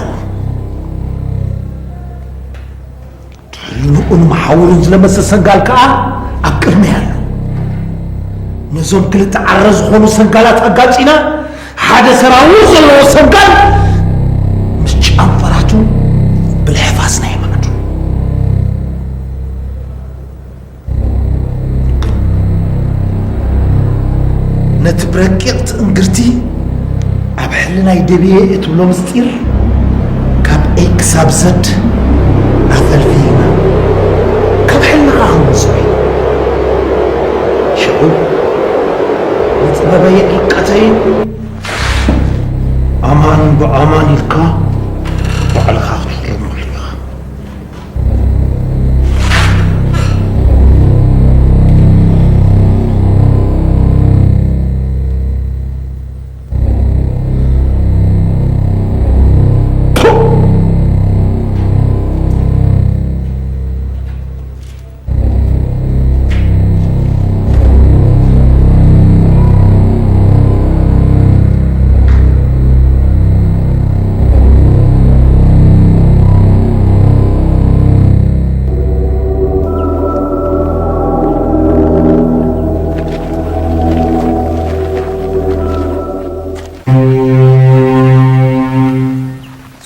ሕልንኡን መሓውሩን ዝለመሰ ሰንጋል ከኣ ኣብ ቅድመይ ኣሎ። ነዞም ክልተ ዓረ ዝኾኑ ሰንጋላት ኣጋጪና፣ ሓደ ሰራዊር ዘለዎ ሰንጋል ምስ ጨንፈራቱ ብልሕፋስና የማዕዱ። ነቲ ብረቂቕ ትእንግርቲ ኣብ ሕልናይ ደብየ እትብሎ ምስጢር ካብ ኤ ክሳብ ዘድ ኣፈልፊልና ካብ ሕልናኻ ክንወስዶ ኢና። ሽዑ ንጥበበይን ድቀተይን ኣማን ብኣማን ኢልካ ባዕልኻ ክትፍርመሉ ኢኻ።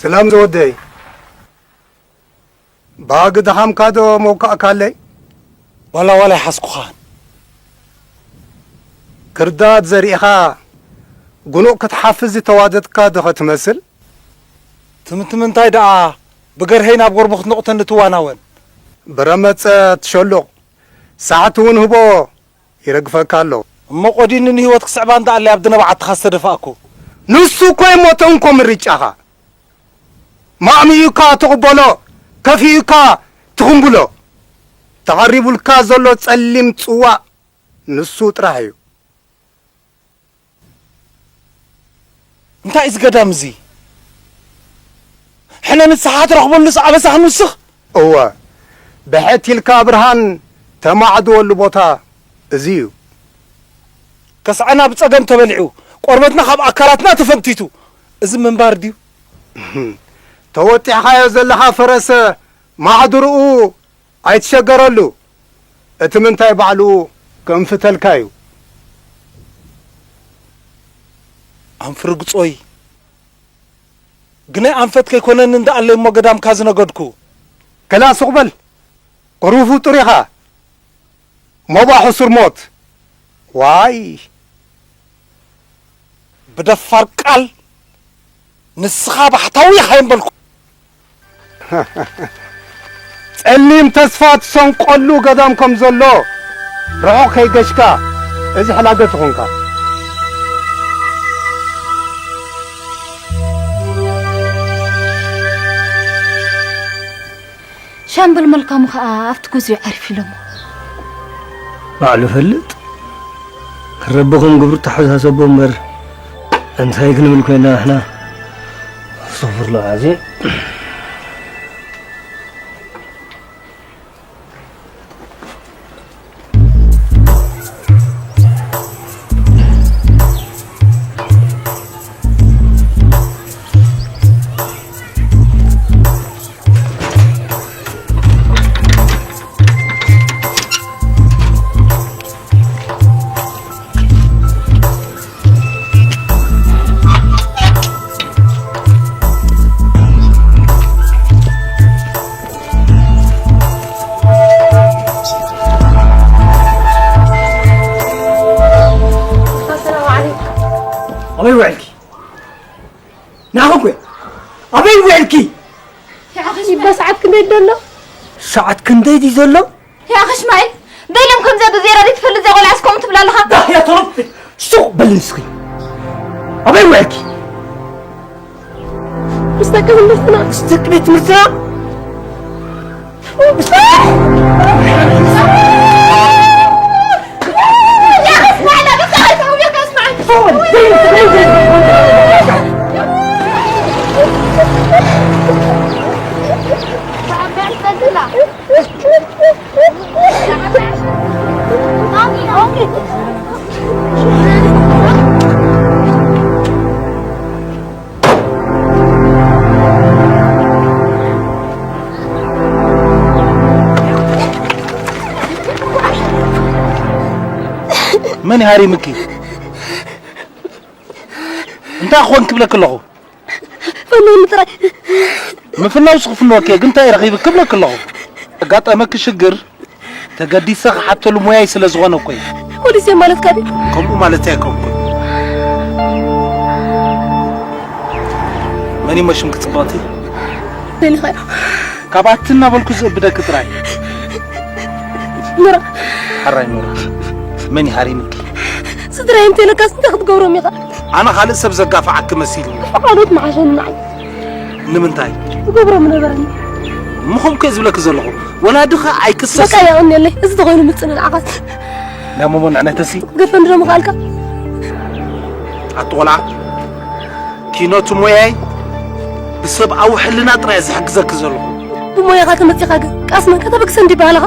ሰላም ዝወደይ። ባግ ደኻምካ ዶ መውካእካለይ? ዋላ ዋላ ኣይሓዝኩኻን። ክርዳድ ዘሪእኻ ጉኑእ ክትሓፍዝ ዝተዋደድካ ዶ ኸትመስል? ትምንትምንታይ ደኣ ብገርሀይ ናብ ጎርቦ ክትንቑተኒ ትዋናወን? ብረመጸ ትሸሉቕ፣ ሳዕቲ እውን ህቦ ይረግፈካ ኣሎ። እሞ ቆዲኒ ንህይወት ክስዕባ እንዳ ኣለይ ኣብ ድነ በዓትኻ ዝተደፋእኩ። ንሱ እኮ እሞ ተንኮ ምርጫኻ። ማእሚዩካ ትቕበሎ፣ ከፊኡካ ትኽንብሎ። ተቐሪቡልካ ዘሎ ጸሊም ጽዋእ ንሱ ጥራሕ እዩ። እንታይ እዚ ገዳም እዚ? ሕነ ንስኻ ትረኽበሉስ ኣበሳ ክንውስኽ? እወ፣ ብሕት ኢልካ ብርሃን ተማዕድወሉ ቦታ እዚ እዩ። ከስዐና ብጸገም ተበሊዑ፣ ቆርበትና ካብ ኣካላትና ተፈንቲቱ፣ እዚ ምንባር ድዩ? ተወጢሕካዮ ዘለኻ ፈረሰ ማዕድርኡ ኣይትሸገረሉ፣ እቲ ምንታይ ባዕሉ ከንፍተልካ እዩ። ኣንፍርግጾይ፣ ግናይ ኣንፈት ከይኮነኒ እንዳ ኣለይ እሞ ገዳምካ ዝነገድኩ። ከላ ሱቕ በል፣ ቁሩብ ፍጡር ኢኻ። ሞባ ሕሱር ሞት። ዋይ። ብደፋር ቃል ንስኻ ባሕታዊ ኢኻ እምበልኩ። ጸሊም ተስፋ ትሰንቀሉ ገዳም ከም ዘሎ ርሑቕ ከይገሽካ፣ እዚ ሕላገት ይኹንካ። ሻምበል መልካሙ ኸኣ ኣብቲ ገዝኡ ዓሪፉ ኢሎሞ። ባዕሉ ፈልጥ። ክረብኹም ግብሩ ተሓሳሰቦ እምበር እንታይ ክንብል ኮይና ንሕና? ኣስተፍርላ ኣዜ። ኣበይ ውዕልኪ? ናኹ እኮ ኣበይ ውዕልኪ? ይባ ሰዓት ክንደይ ደሎ? ሰዓት ክንደይ ድዩ ዘሎ? ያኸ እስማኤል፣ በይሎም ከምዛ ብዘይራ ዘይትፈልጥ ዘይቆልዓ እስከም ትብላ ኣለኻ። ዳህያ ተረፍ ሱቕ በል ንስኺ። ኣበይ ውዕልኪ? ምስ ደቂ ትምህርትና። ምስ ደቂ ቤት ትምህርትና? መን ይሃሪምኪ? እንታይ ኾን ክብለክ ኣለኹ? ፈንውኒ ጥራይ። ምፍናውስ ክፍንወኪ ግን እንታይ ረኺብክ ክብለክ ኣለኹ? ኣጋጠመኪ ሽግር ተገዲሰ ክሓተሉ ሞያይ ስለ ዝኾነ እኮ እዩ። ፖሊስ እየ ማለትካ ድዩ? ከምኡ ማለት ኣይኮንኩን። መን ይሞ ሽምኪ ጽብቕቲ? ደሊኻዮ። ካብ ኣቲ እናበልኩ ዝእብደኪ ጥራይ። ኑራ። ሓራይ ኑራ። መን ይሃሪምኪ? ስድራይ እንተይለካስ እንታይ ክትገብሮም ኢኻ? ኣነ ካልእ ሰብ ዘጋፍዓኪ መሲልኒ። ፍቓዶት መሓሸኒ ንዓይ። ንምንታይ? ዝገብሮ ምነበረኒ። ምኹም ከ ዝብለኪ ዘለኹ ወላድኻ ኣይክሰስ። በቃ የቐንየለይ። እዚ ተኾይኑ ምጽንናዕኻስ። ናይ መሞን ዕነተሲ ገፈን ድሮ ምኻልካ? ኣቲ ቆልዓ ኪኖ እቲ ሞያይ ብሰብኣዊ ሕልና ጥራይ ዝሕግዘኪ ዘለኹ። ብሞያኻ ተመጺኻ ግን ቃስመን ከተበግሰ እንዲ ባህልኻ?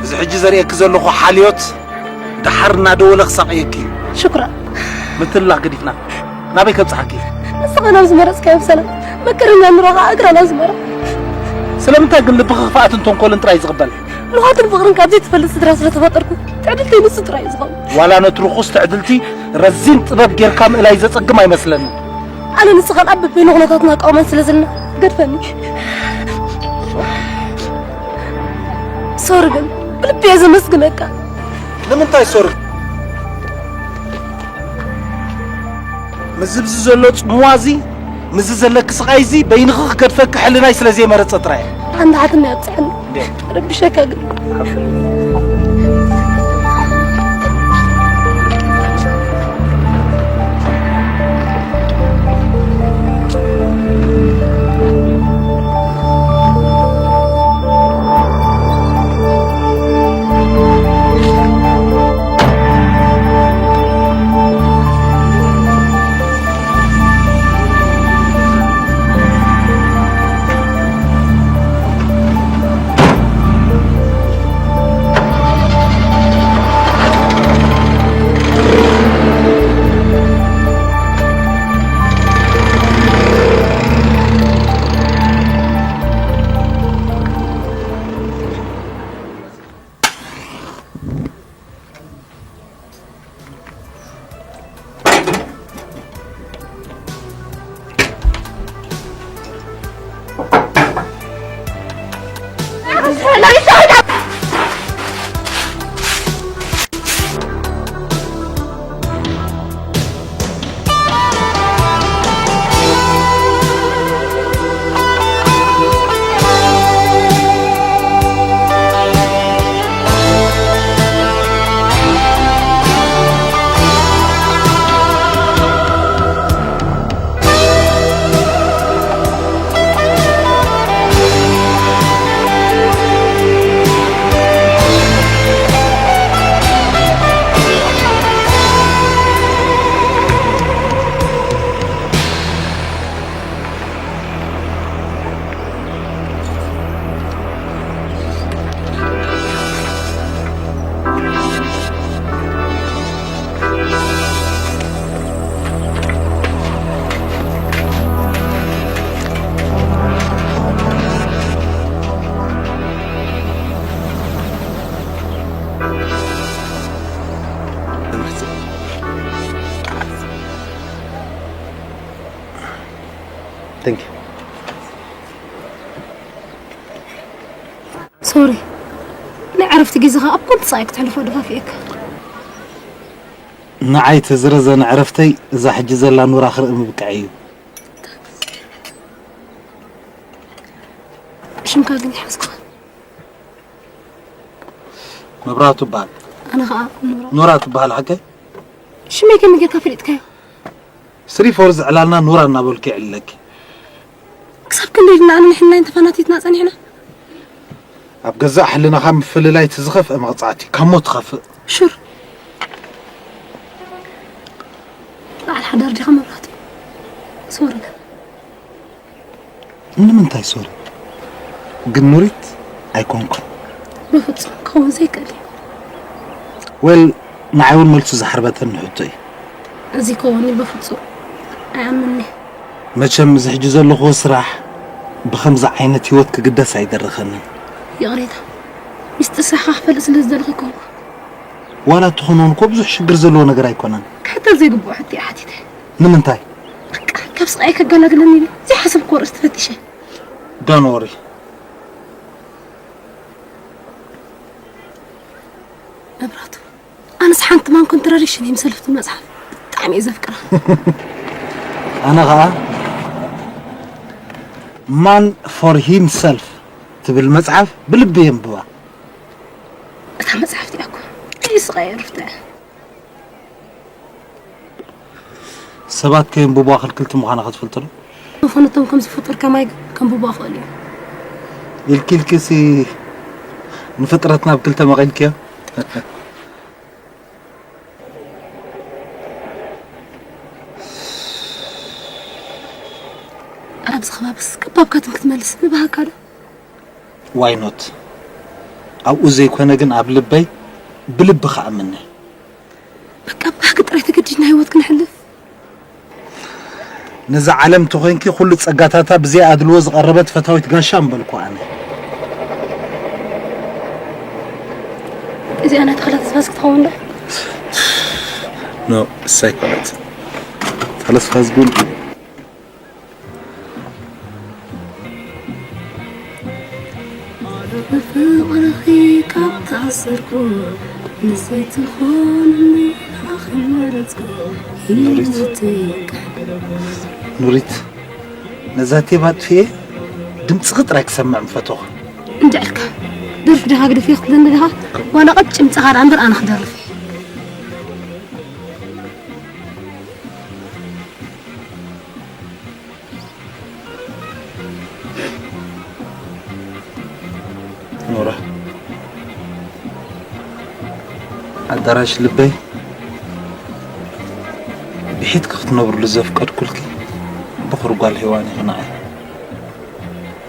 እዚ ሕጂ ዘርእየኪ ዘለኹ ሓልዮት ደሓር እናደወለ ክሳቐየኪ እዩ። ሽኩራን። ምትልላኽ ገዲፍና ናበይ ከብጽሓኪ? ንስኻ ናብ ዝመረጽካዮ ብሰላም መከረኛ ንሮኻ እግራ ናብ ዝመረ። ስለምንታይ ግን ልብኺ ክፍኣትን ተንኮልን ጥራይ ዝቕበል? ልኻትን ፍቕርን ካብ ዘይትፈልጥ ስድራ ስለ ተፈጠርኩ ትዕድልተይ ንሱ ጥራይ እዩ ዝኸውን። ዋላ ነቲ ርኹስ ትዕድልቲ ረዚን ጥበብ ጌርካ ምእላይ ዘጸግም ኣይመስለንን። ኣነ ንስኻን ኣብ በበይኑ ኩነታትና ኣቃውማን ስለ ዘለና ገድፈኒ። ሶሪ ግን ብልቢ እየ ዘመስግነካ። ንምንታይ ሶሪ? ምስዚ ዘሎ ጽምዋ እዚ ምስዚ ዘለኪ ስቓይ እዚ በይንኺ ክገድፈኪ ሕልናይ ስለ ዘይመረጸ ጥራይ። ሓንቲ ሓትኒ ኣብጽሐኒ። ረቢሸካ ግን። Thank you. ሶሪ፣ ናይ ዕረፍቲ ግዜኻ ኣብ ኮንት ሰዓይ ክትሕልፎ ደፋፊኤካ። ንዓይ እቲ ዝረዘነ ዕረፍተይ እዛ ሕጂ ዘላ ኑራ ክርኢ ምብቃዕ እዩ። ሽምካ ግን ይሓዝካ። መብራቱ ይበሃል። ኣነ ኸዓ ኑራ። ኑራ ትበሃል ሓቀይ? ሽመይ ከመይ ጌርካ ፈሊጥካዮ? ስሪ ፎርዝ ዕላልና ኑራ እናበልኩ ይዕልለኪ። ክሳብ ክንደይ ድና ኣነ ንሕና ተፈናቲትና ጸኒሕና? ኣብ ገዛእ ሕልናኻ ምፍልላይ እቲ ዝኸፍአ መቕጻዕቲ ካብ ሞት ትኸፍእ። ሹር። በዓል ሓዳር ዲኻ መብራቱ? ሶሪ ግን። ንምንታይ ሶሪ ግን ኑሪት ኣይኮንኩን። በፍጹም ክኸውን ዘይክእል እዩ። ወል ንዓይ እውን መልሱ ዝሓርበተኒ ሕቶ እዩ። እዚ ክኸውን እዩ በፍጹም ኣይኣምንኒ። መቸም እዚ ሕጂ ዘለኹዎ ስራሕ ብኸምዚ ዓይነት ህይወት ክግደስ ኣይደረኸንን። ይቕሬታ፣ ሚስጥር ስራሕኻ ክፈልጥ ስለ ዝደለኹ ኣይኮንኩ። ዋላ ትኾኖን እኮ ብዙሕ ሽግር ዘለዎ ነገር ኣይኮነን። ክሕተት ዘይግብኦ ሕቶ እየ ሓቲተ። ንምንታይ? በቃ ካብ ስቓይ ከገላግለኒ ኢለ ዘይሓሰብክዎ ርእሲ ተፈቲሸ። ዶን ወሪ። መብራቱ፣ ኣነስ ሓንቲ ማን ኮንትራዲክሽን እየ ምስ ሰልፍቲ መጽሓፍ ብጣዕሚ እየ ዘፍቅራ። ኣነ ኸዓ ማን ፎር ሂም ሰልፍ ትብል መጽሓፍ ብልቢ የንብባ። እታ መጽሓፍቲ እያ እኮ ከይስቓየ ርፍተ። ሰባት ከየንብቡዋ ክልክልቲ ምዃና ክትፈልጡ ዶ? ዝኾነ እቶም ከምዚ ፍጡር ከማይ ከንብቡዋ ክእሉ እዮም። ኢልኪ ኢልኪ ሲ ንፍጥረትና ብክልተ መቒልክዮ። ኣብዚ ከባብስ ቀባብካትን ክትመልስ ንባህካ ዶ? ዋይ ኖት? ኣብኡ ዘይኮነ ግን ኣብ ልበይ ብልቢ ክኣምነ። በቃ ብባህኪ ጥራይ ተገዲድና ህይወት ክነሕልፍ። ነዛ ዓለም ተኾይንኪ ኩሉ ጸጋታታ ብዘይ ኣድልዎ ዝቐረበት ፈታዊት ጋሻ ምበልኩ ኣነ። እዚኣ ናይ ተኽለ ተስፋስ ክትኸውን ዶ? ኖ፣ እሳይ ኮነት። ተኽለ ተስፋስ ግን ብፍቕርኺ ካብ ተኣሰርኩ ንዘይትኾንኒ ንዓኺ መረጽኩ። ኑሪት፣ ነዛ ቴብ ኣጥፍኤ ድምፅኺ ጥራይ ክሰምዕ ምፈተኹ። እንድዕልካ ደርፊ ዲኻ ግደፍ ክትብለኒ ዲኻ? ዋላ ቀጭ ምጻኻ ደኣ እምበር ኣነ ክደርፍ እየ። ኖራ ኣዳራሽ ልበይ ብሒትኪ ክትነብርሉ ዘፍቀድኩልኪ ብኹር ጓል ሄዋን ኢኺ ንዓይ።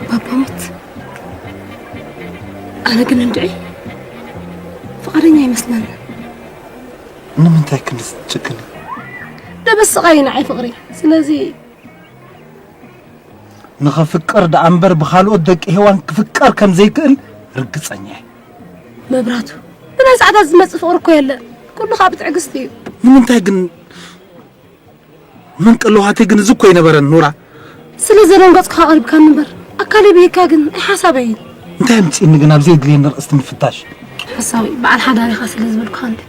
ባባ ሞት ኣነ ግን እንድዒ ፍቓደኛ ኣይመስለኒ። ንምንታይ ክንድዚ ትጭክኒ? ደበስቓ እዩ ንዓይ ፍቕሪ። ስለዚ ንኸፍቅር ደኣ እምበር ብኻልኦት ደቂ ሄዋን ክፍቀር ከም ዘይክእል ርግጸኛ እየ። መብራቱ ብናይ ሰዓታት ዝመጽእ ፍቕሪ እኮ የለን። ኩሉ ኸኣ ብትዕግስቲ እዩ። ንምንታይ ግን መንቀለዋተይ ግን እዚ እኮ ኣይነበረን ኑራ። ስለ ዘደንገጽኩኻ ቀሪብካኒ እምበር ኣካለይ ብሂካ ግን ናይ ሓሳበይ እዩ። እንታይ ኣምጺእኒ ግን ኣብ ዘየድልየኒ ርእስቲ ምፍታሽ? ሓሳዊ በዓል ሓዳሪኻ ስለ ዝበልኩኻ እንደ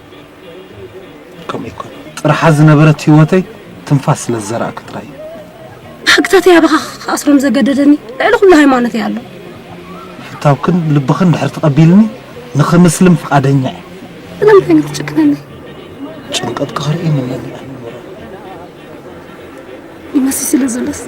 ከምኡ ይኮን ጥርሓ ዝነበረት ህይወተይ ትንፋስ ስለ ዝዘራእኩ ጥራይ እዩ። ብሕግታት ኣባኻ ክኣስሮም ዘገደደኒ ልዕሊ ኩሉ ሃይማኖት እየ ኣሎ። ፍታውክን ልብኽን ድሕር ተቐቢልኒ ንኽምስልም ፍቓደኛ እየ። ስለምንታይ ግን ትጭክነኒ? ጭንቀት ክኸርእየኒ ኣለኒ ኣነ ኑራ። ይመስል ስለ ዘሎስ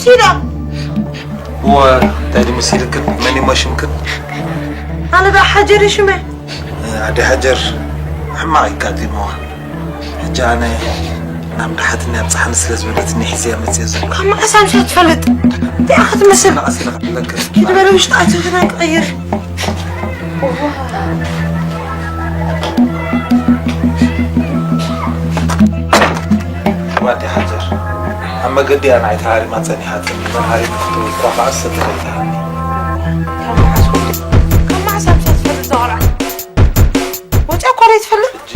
ሲዳ። እወ፣ እንታይ ድዩ መሲልክን? መን እዩ ሽምክን? ኣነ ደኣ ሓጀር እዩ ሽመይ። ኣደ ሓጀር ሕማቕ ኣጋጢምዋ። ሕጂ ኣነ ናብ ደሓትኒ ኣብጽሓኒ ስለ ዝበለትኒ ሒዘያ መጽየ ዘለኹ። ካብ መዓስ ኣምሲኻ ትፈልጥ? እንታይ ኢኻ ትመስል? ንቐስ ኢለ ክብለክን። ኪድ በለ ውሽጢ ኣይትንክናይ ክቕይር። ዋዲ ሓጀር ኣብ መገዲ እያ ንዓይ ተሃሪማ ጸኒሓትኒ። መን ሃሪሙ ክትብል እኳ ከኣ ሰተት ኣይትሃኒ። ካብ መዓስ ወዲእ? ካብ መዓስ ኣምሲኻ ትፈልጥ እዛ ቆልዓ? ወጺኣ እኳ ዘይትፈልጥ? ሕጂ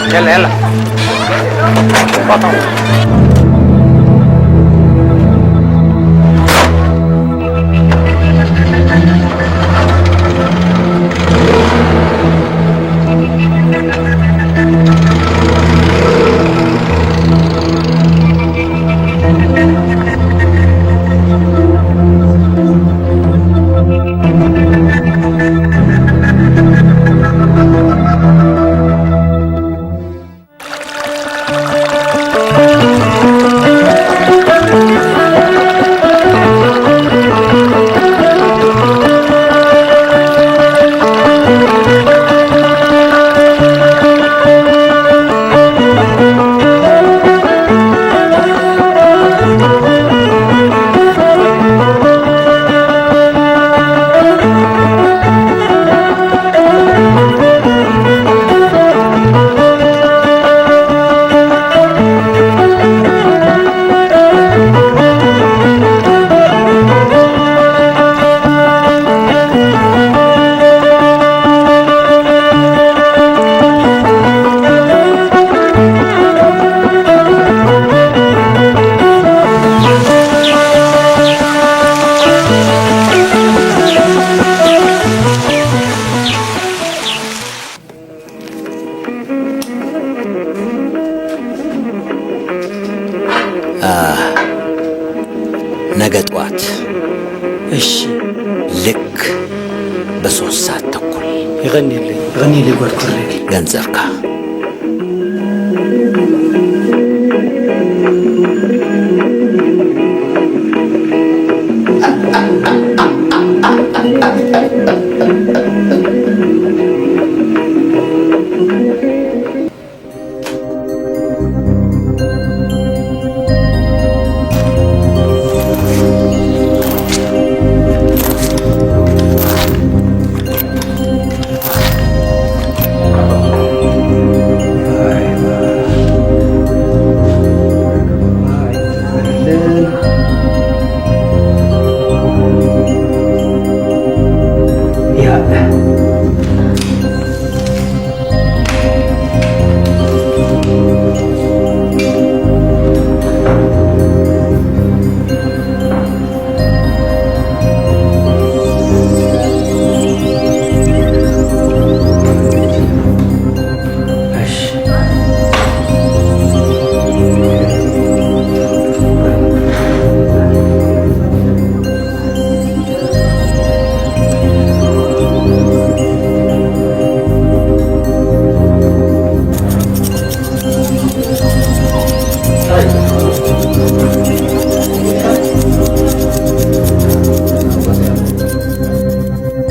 يلا، يلا. بطل. ነገ ጠዋት እሺ። ልክ በሶስት ሰዓት ተኩል። የቐንየለይ፣ የቐንየለይ ጓል ኩረይ። ገንዘብካ።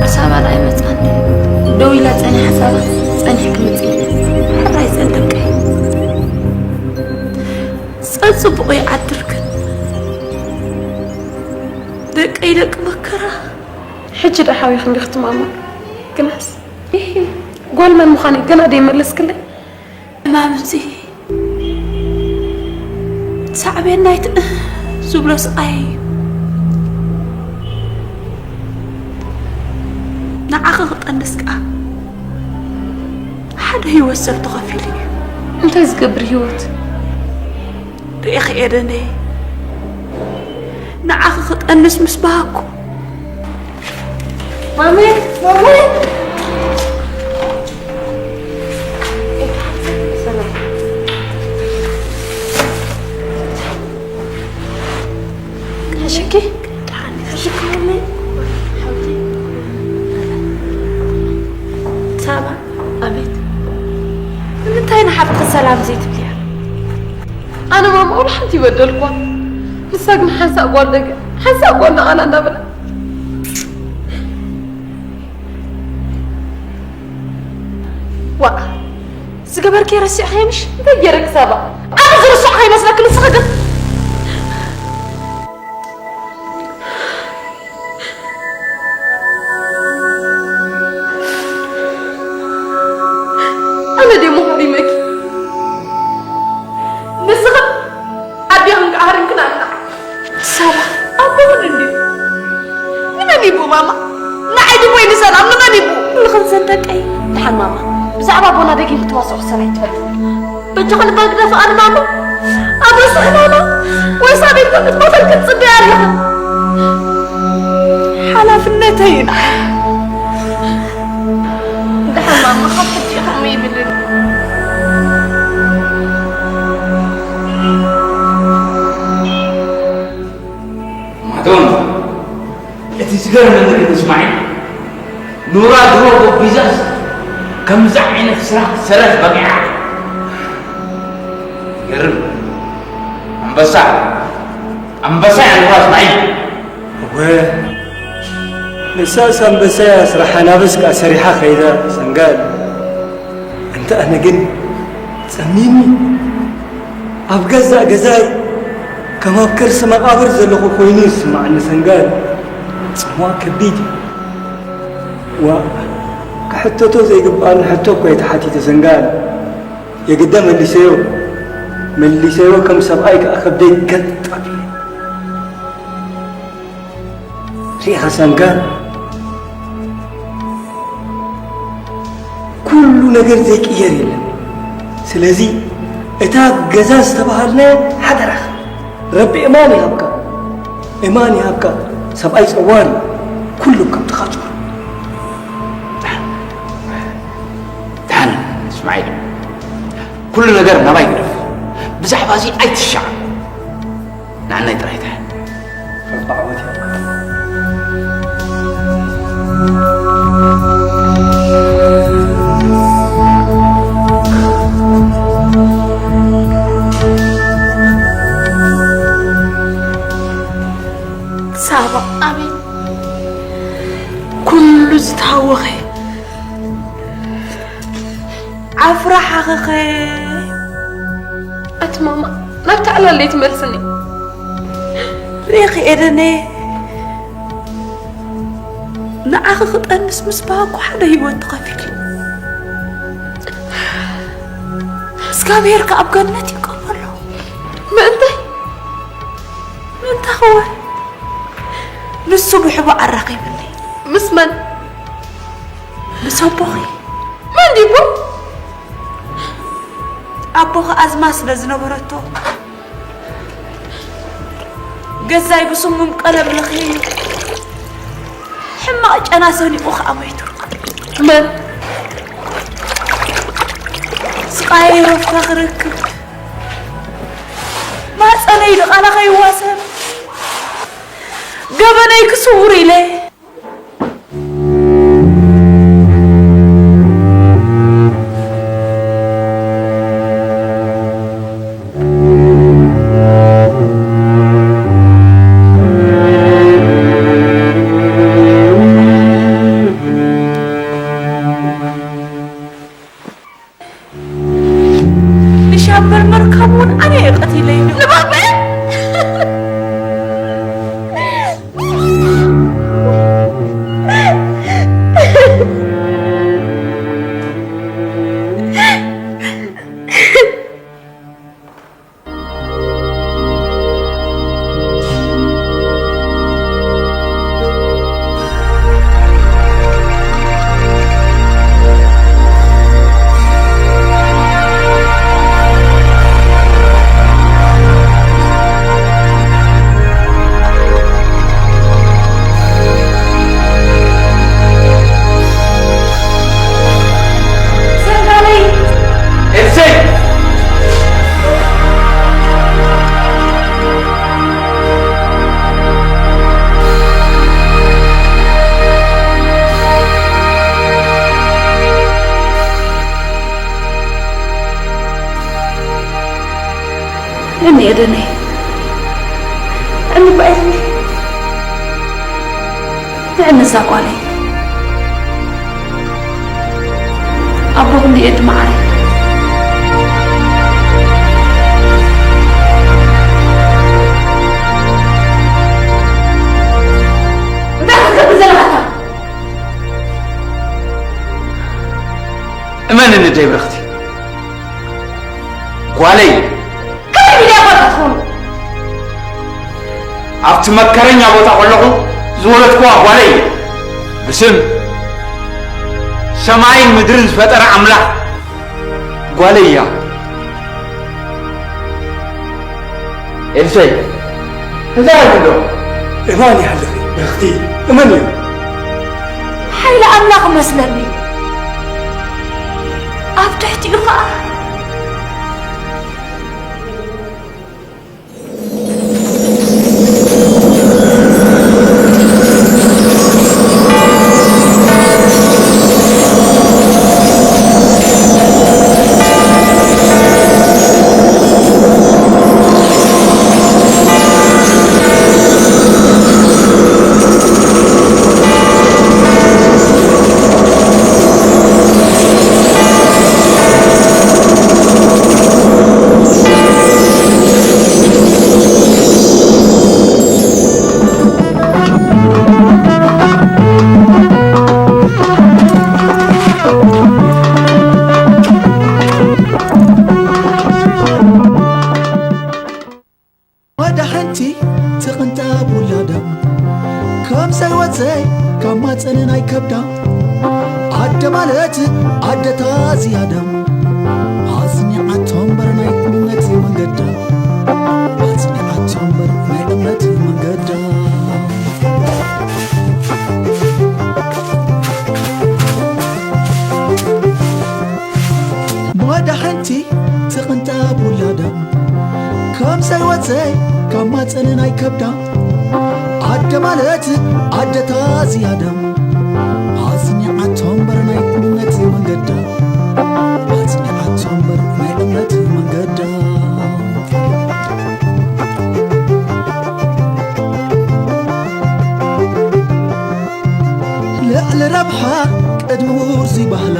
ሓሳባት ኣይመጻን። ደው ኢላ ጸኒሓ ሳባ ጸኒሕ ክምጽእ። ሓራይ ጸን ደቀይ። ጸጽቡቑ ይዓድርክን። ደቀይ ደቂ መከራ። ሕጂ ሕጂ ደሓዊ ክንዲ ክትማማ ግናስ፣ ይሄ ጓል መን ምዃነይ ገና ደይመለስክለይ? እማምዚ ሳዕቤን ናይቲ ዝብሎ ስቓይ እዩ። ንዓኺ ክጠንስ ከኣ ሓደ ህይወት ሰብ ተኸፊሉ እዩ። እንታይ ዝገብር ህይወት? ርኢኺ ኤደነይ፣ ንዓኺ ክጠንስ ምስ በሃኩ። ማሚ፣ ማሚ። ሕሽኪ፣ ሕሽኪ ማሚ። ሳባ፣ ኣቤት። ንምንታይ ንሓፍትኺ ሰላም ዘይትብልያ? ኣነ ማማ ወላ ሓንቲ ይበደልኳ። ንሳ ግን ሓንሳእ ጓል ደገ፣ ሓንሳእ ጓል ነቓላ እናበላ። ዋእ፣ ዝገበርኪ ረሲዕኺ ምሽ? እንታይ ገይረኪ ሳባ? ኣነ ዝርስዖ ከይመስለኪ ንስኺ ግን። ኣነ ደሞ ሃሪመኪ። ንስኽን ኣዴኽን ከኣ ሃሪምክን ኣለና። ሳባ፣ ኣቦኽን እንድዩ። ንመን ይብኡ ማማ? ንዓይ ድዩ ወይ ንሰላም? ንመን ይብኡ? ኩልኽን ሰንጠቀይ። ደሓን ማማ፣ ብዛዕባ ኣቦና ደጊም ክትዋስኦ ክሰብ ኣይትፈልጥን። በጃኹን እባ ግደፍኣ ንማማ። ኣብ ርእሲ ሕማማ ወይ ሳቤት ክትሞተን ክትጽበያ ኣለኽን። ሓላፍነተይ ኢና። ደሓን ማማ፣ ካብ ሕጂ ከምኡ ይብልን። ማቶም፣ እቲ ዝገርመኒ ግን እስማዒል፣ ኑራ ድሮ ጎቢዛስ ከምዚ ዓይነት ስራሕ ክትሰርሕ በቂዓ። ይገርም። ኣንበሳ፣ ኣንበሳ እያ ኑራ እስማዒል። እወ፣ ንሳስ ኣንበሳ እያ፣ ስራሕ ኣናብስ ከኣ ሰሪሓ ከይዳ ሰንጋል። እንተ ኣነ ግን ጸሚኒ። ኣብ ገዛእ ገዛይ ከም ኣብ ከርሲ መቓብር ዘለኹ ኮይኑ ይስምዓኒ ሰንጋል። ጽምዋ ከቢድ እዩ። ዋእ፣ ክሕተቶ ዘይግብኣኒ ሕቶ እኮ እየ ተሓቲተ ሰንጋል። የግደ መሊሰዮ። መሊሰዮ ከም ሰብኣይ ከኣ ከብደይ ገጥ ኣቢለ። ርኢኻ ሰንጋል፣ ኩሉ ነገር ዘይቅየር የለን። ስለዚ እታ ገዛ ዝተባሃልናያ ሓደራኻ፣ ረቢ እማን ይሃብካ፣ እማን ይሃብካ። ሰብኣይ ጸዋር እዩ፣ ኩሉ ከም ጥቓ ጾር። ደሓን እስማዒል፣ ኩሉ ነገር ናባይ ግደፍ። ብዛዕባ እዚ ኣይትሻዕ። ንዓናይ ጥራይ ትሕን። ረቢ ዓወት ይሃብካ። ሳባ፣ ኣቤት። ኩሉ ዝተሃወኸ ዓፍራ ሓኸኸ። ኣቲ ማማ፣ ናብቲ ዕላል ለይትመልስኒ። ርኢኺ ኤደነየ፣ ንዓኺ ክጠንስ ምስ በሃኩ ሓደ ህይወት ተኸፊሉ። እግዚኣብሔር ከኣ ኣብ ገነት ይቀበሎ። ምእንታይ? ምእንታኸወ ንሱ ብሕቡእ ኣራኺብኒ። ምስ መን? ምስ ኣቦኺ። መን ድዩ ኣቦ? ኣቦኺ ኣዝማ ስለ ዝነበረቶ፣ ገዛይ ብስሙም ቀለም ለኽየዮ። ሕማቕ ጨና ሰኒቑ ኸኣ ሞይቱ። መን? ስቓየይ ረፍታ ክረክብ፣ ማህፀነይ ድቓላ ከይዋሰን፣ ገበነይ ክስውር ኢለ። ንሻምበል መርካብ እውን ኣነ እየ ቀቲለዮ። ንባበ! እኒ ኤደነይ፣ እኒ ጓይዘኒ፣ ንዕኒ እዛ ጓለይ። ኣቦኹም ንኤድ መዓረይ። እንታይ ክትገብር ዘለኻ? እመንኒ ደይ ብረኽቲ፣ ጓለይ። ከመይ ኢለ ጓልካ ትኸውን? ኣብቲ መከረኛ ቦታ ከለኹ ዝወለድኩዋ ጓለይ እያ። ብስም ሰማይን ምድርን ዝፈጠረ ኣምላኽ ጓለይ እያ። ኤልሰይ፣ እንታይ ኣሎ? እማን ይሃልኺ ብርኽቲ፣ እመን እዩ። ሓይሊ ኣምላኽ መስለኒ። ኣብ ትሕቲኡ ኸኣ ወዳ ሓንቲ ትቕንጠብ ውላዳ፣ ከም ዘይወፀይ ካብ ማፀን ናይ ከብዳ። ኣደ ማለት ኣደታ ዝያዳ፣ ኣጽኒዓቶ እምበር ናይ እምነት መንገዳ፣ ኣጽኒዓቶ እምበር ናይ እምነት መንገዳ። ጓዳ ሓንቲ ትቕንጠብ ውላዳ፣ ከም ዘይወፀይ ካብ ማፀን ናይ ከብዳ። ኣደ ማለት ኣደታ ዝያዳ፣ ኣጽኒዓቶ እምበር ናይ እምነት መንገዳ፣ ኣጽኒዓቶ እምበር ናይ እምነት መንገዳ። ልዕሊ ረብሓ ቅድሚ ውርዙይ ባህላ፣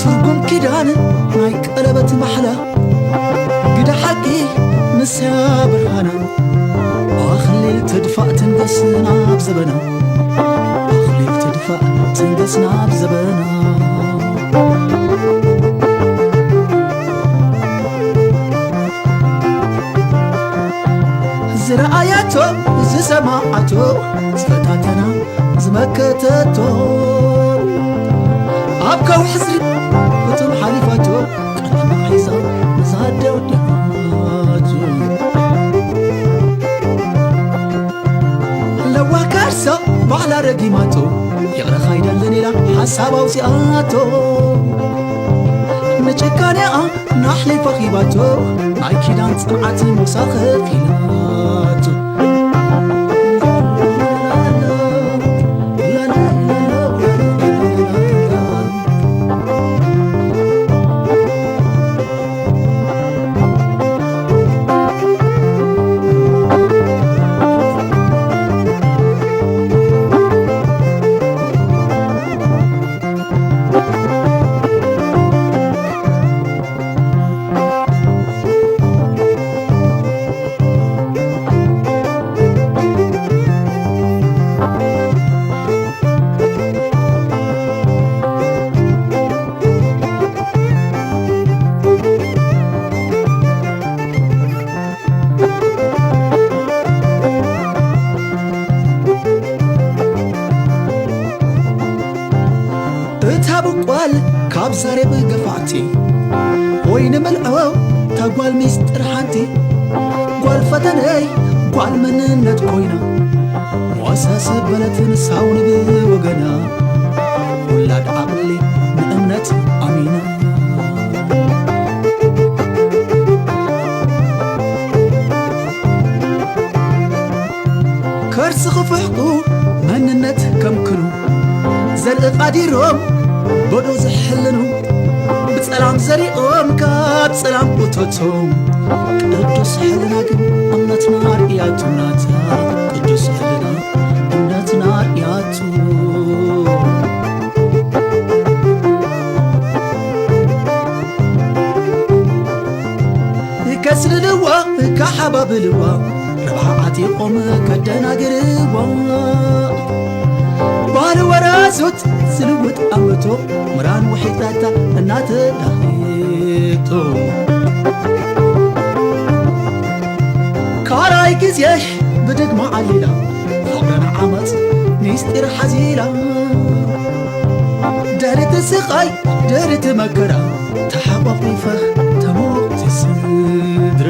ትርጉም ኪዳን ናይ ቀለበት ማሕላ። ግደ ሓቂ ንስያ ብርሃና፣ ኣኽሊል ትድፋእ ትንገስ ናብ ዘበና፣ ኣኽሊል ትድፋእ ትንገስ ናብ ዘበና። ዝረኣያቶ ዝሰማዓቶ ዝፈታተና ዝመከተቶ፣ ኣብ ከውሒ ዝሪ ፍጹም ሓሊፋቶ፣ ቀዳማ ሒዛ ነዛ ኣደ ወዳቱ። ለዋህ ከርሳ ባዕላ ረጊማቶ፣ ይቕረ ካይደልን ኢላ ሓሳብ ኣውጺኣቶ። ንጭካኔኣ ናሕሊፋ ሂባቶ፣ ናይ ኪዳን ጽንዓት ሞሳ ከፊላቶ። እታ ብቋል ካብ ዛሬብ ገፋዕቲ፣ ወይ ንምልዖ እታ ጓል ሚስጥር ሓንቲ፣ ጓል ፈተነይ ጓል መንነት ኮይና፣ ሞሰስ በለት ንሳውን ብወገና፣ ውላድ ዓቕሊ ንእምነት ኣሚና። ከርሲ ክፍሕቁ መንነት ከምክኑ፣ ዘርኢ ቃዲሮም በዶ ዝሕልኑ፣ ብጸ ጸላም ዘሪኦም ካብ ጸላም እቶቶም። ቅዱስ ሕልና ግን እምነትና ርእያቱ ናታ። ቅዱስ ሕልና እምነትና ርእያቱ። ከስልልዋ፣ ከሓባብልዋ፣ ረብሓ ዓጢቖም ከደናግርዋ። ባህሊ ወራሶት ዝልውጥ ኣምቶ፣ ምራን ውሒጣታ እናተዳህየቶ። ካልኣይ ግዜ ብድግማ ዓሊላ፣ ፍቕርን ዓመጽ ሚስጢር ሓዚላ። ድሕሪ እቲ ስቓይ፣ ድሕሪ እቲ መከራ፣ ተሓቋቒፈ ተሞኽቲ ስድራ።